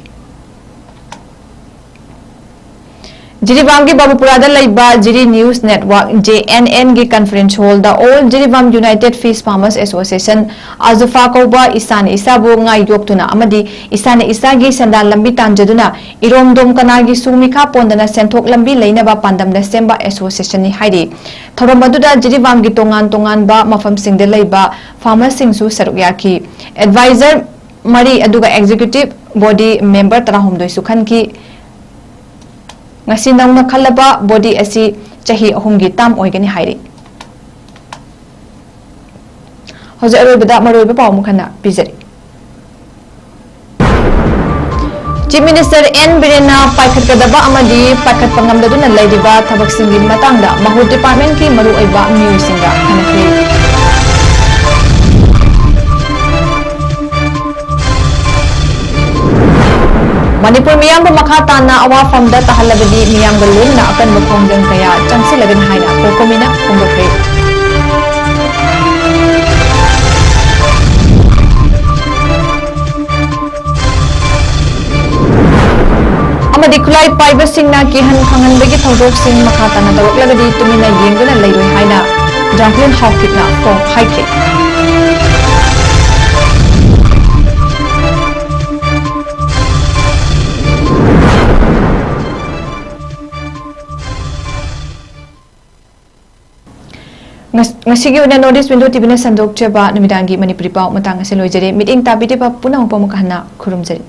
ꯖꯤꯔꯤꯕꯥꯝꯒꯤ ꯕꯥꯕꯨꯄꯨꯔꯥꯗ ꯂꯩꯕ ꯖꯤꯔꯤ News Network, J N N ꯒꯤ conference hallꯗ All Jiribam United Fish Farmers Association, ꯑꯖꯨꯐꯥ ꯀꯧꯕ ꯏꯁꯥꯅ ꯏꯁꯥꯕꯨ ꯉꯥ ꯌꯣꯛꯇꯨꯅ ꯑꯃꯗꯤ ꯏꯁꯥꯅ ꯏꯁꯥꯒꯤ ꯁꯦꯟꯗꯥꯟ ꯂꯝꯕꯤ ꯇꯥꯟꯖꯗꯨꯅ ꯏꯔꯣꯝꯗꯣꯝ ꯀꯅꯥꯒꯤꯁꯨ ꯃꯤꯈꯥ ꯄꯣꯟꯗꯅ ꯁꯦꯟꯊꯣꯛ ꯂꯝꯕꯤ ꯂꯩꯅꯕ ꯄꯥꯟꯗꯝꯅ ꯁꯦꯝꯕ associationꯅꯤ ꯍꯥꯏꯔꯤ꯫ ꯊꯧꯔꯝ ꯑꯗꯨꯗ ꯖꯤꯔꯤꯕꯥꯝꯒꯤ ꯇꯣꯉꯥꯟ ꯇꯣꯉꯥꯟꯕ ꯃꯐꯝꯁꯤꯡꯗ ꯂꯩꯕ farmerꯁꯤꯡꯁꯨ ꯁꯔꯨꯛ ꯌꯥꯈꯤ꯫ Advisor ꯃꯔꯤ ꯑꯗꯨꯒ executive body member ꯇꯔꯥꯍꯨꯝꯗꯣꯏꯁꯨ ꯈꯟꯈꯤ꯫ ꯉꯁꯤ ꯅꯧꯅ ꯈꯜꯂꯕ body ꯑꯁꯤ ꯆꯍꯤ ꯑꯍꯨꯝꯒꯤ term ꯑꯣꯏꯒꯅꯤ ꯍꯥꯏꯔꯤ꯫ ꯍꯧꯖꯤꯛ ꯑꯔꯣꯏꯕꯗ ꯃꯔꯨꯑꯣꯏꯕ ꯄꯥꯎ ꯑꯃꯨꯛ ꯍꯟꯅ ꯄꯤꯖꯔꯤ꯫ Chief Minister N ꯕꯤꯔꯦꯟꯅ ꯄꯥꯏꯈꯠꯀꯗꯕ ꯑꯃꯗꯤ ꯄꯥꯏꯈꯠꯄ ꯉꯝꯗꯗꯨꯅ ꯂꯩꯔꯤꯕ ꯊꯕꯛꯁꯤꯡꯒꯤ ꯃꯇꯥꯡꯗ ꯃꯍꯨꯠ departmentꯀꯤ ꯃꯔꯨꯑꯣꯏꯕ ꯃꯤꯑꯣꯏꯁꯤꯡꯒ ꯈꯟꯅꯈ꯭ꯔꯦ꯫ ꯃꯅꯤꯄꯨꯔ ꯃꯤꯌꯥꯝꯕꯨ ꯃꯈꯥ ꯇꯥꯅ ꯑꯋꯥꯐꯝꯗ ꯇꯥꯍꯜꯂꯕꯗꯤ ꯃꯤꯌꯥꯝꯒ ꯂꯣꯏꯅꯅ ꯑꯀꯟꯕ ꯈꯣꯡꯖꯪ ꯀꯌꯥ ꯆꯪꯁꯤꯜꯂꯒꯅꯤ ꯍꯥꯏꯅ COCOMIꯅ ꯐꯣꯡꯗꯣꯛꯈ꯭ꯔꯦ꯫ ꯑꯃꯗꯤ ꯈꯨꯠꯂꯥꯏ ꯄꯥꯏꯕꯁꯤꯡꯅ ꯀꯤꯍꯟ ꯈꯪꯍꯟꯕꯒꯤ ꯊꯧꯗꯣꯛꯁꯤꯡ ꯃꯈꯥ ꯇꯥꯅ ꯇꯧꯔꯛꯂꯒꯗꯤ ꯇꯨꯃꯤꯟꯅ ꯌꯦꯡꯗꯨꯅ ꯂꯩꯔꯣꯏ ꯍꯥꯏꯅ ꯖꯥꯀ꯭ꯂꯤꯟ ꯍꯥꯎꯀꯤꯞꯅ ꯐꯣꯡ ꯍꯥꯏꯈꯤ꯫ ꯉꯁ-, ꯉꯁꯤꯒꯤ ꯑꯣꯏꯅ North East Window TVꯅ ꯁꯟꯗꯣꯛꯆꯕ ꯅꯨꯃꯤꯗꯥꯡꯒꯤ ꯃꯅꯤꯄꯨꯔꯤ ꯄꯥꯎ ꯃꯇꯥꯡ ꯑꯁꯤ ꯂꯣꯏꯖꯔꯦ꯫ ꯃꯤꯠꯌꯦꯡ ꯇꯥꯕꯤꯔꯤꯕ ꯄꯨꯝꯅꯃꯛꯄꯨ ꯑꯃꯨꯛ ꯍꯟꯅ ꯈꯨꯔꯨꯝꯖꯔꯤ꯫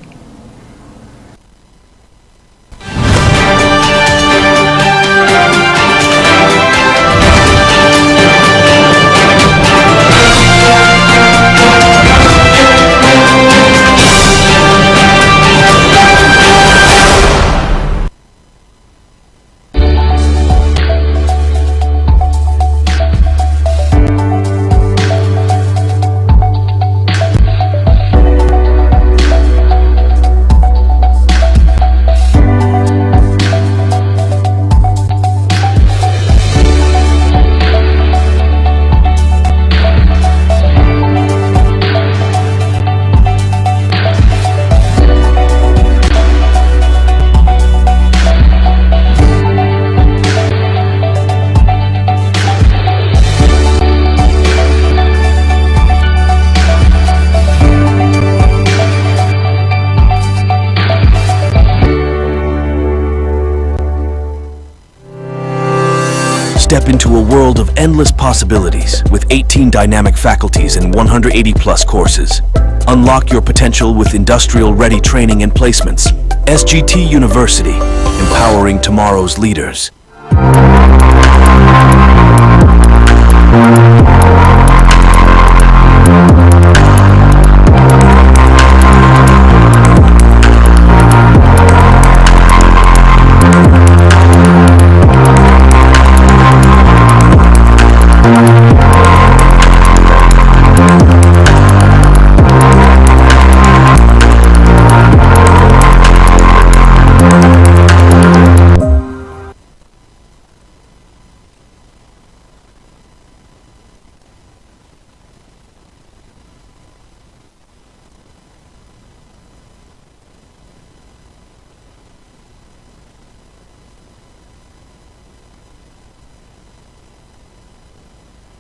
Step into a world of endless possibilities with eighteen dynamic faculties and one hundred eighty plus courses. Unlock your potential with industrial ready training and placements. S G T University, empowering tomorrow's leaders.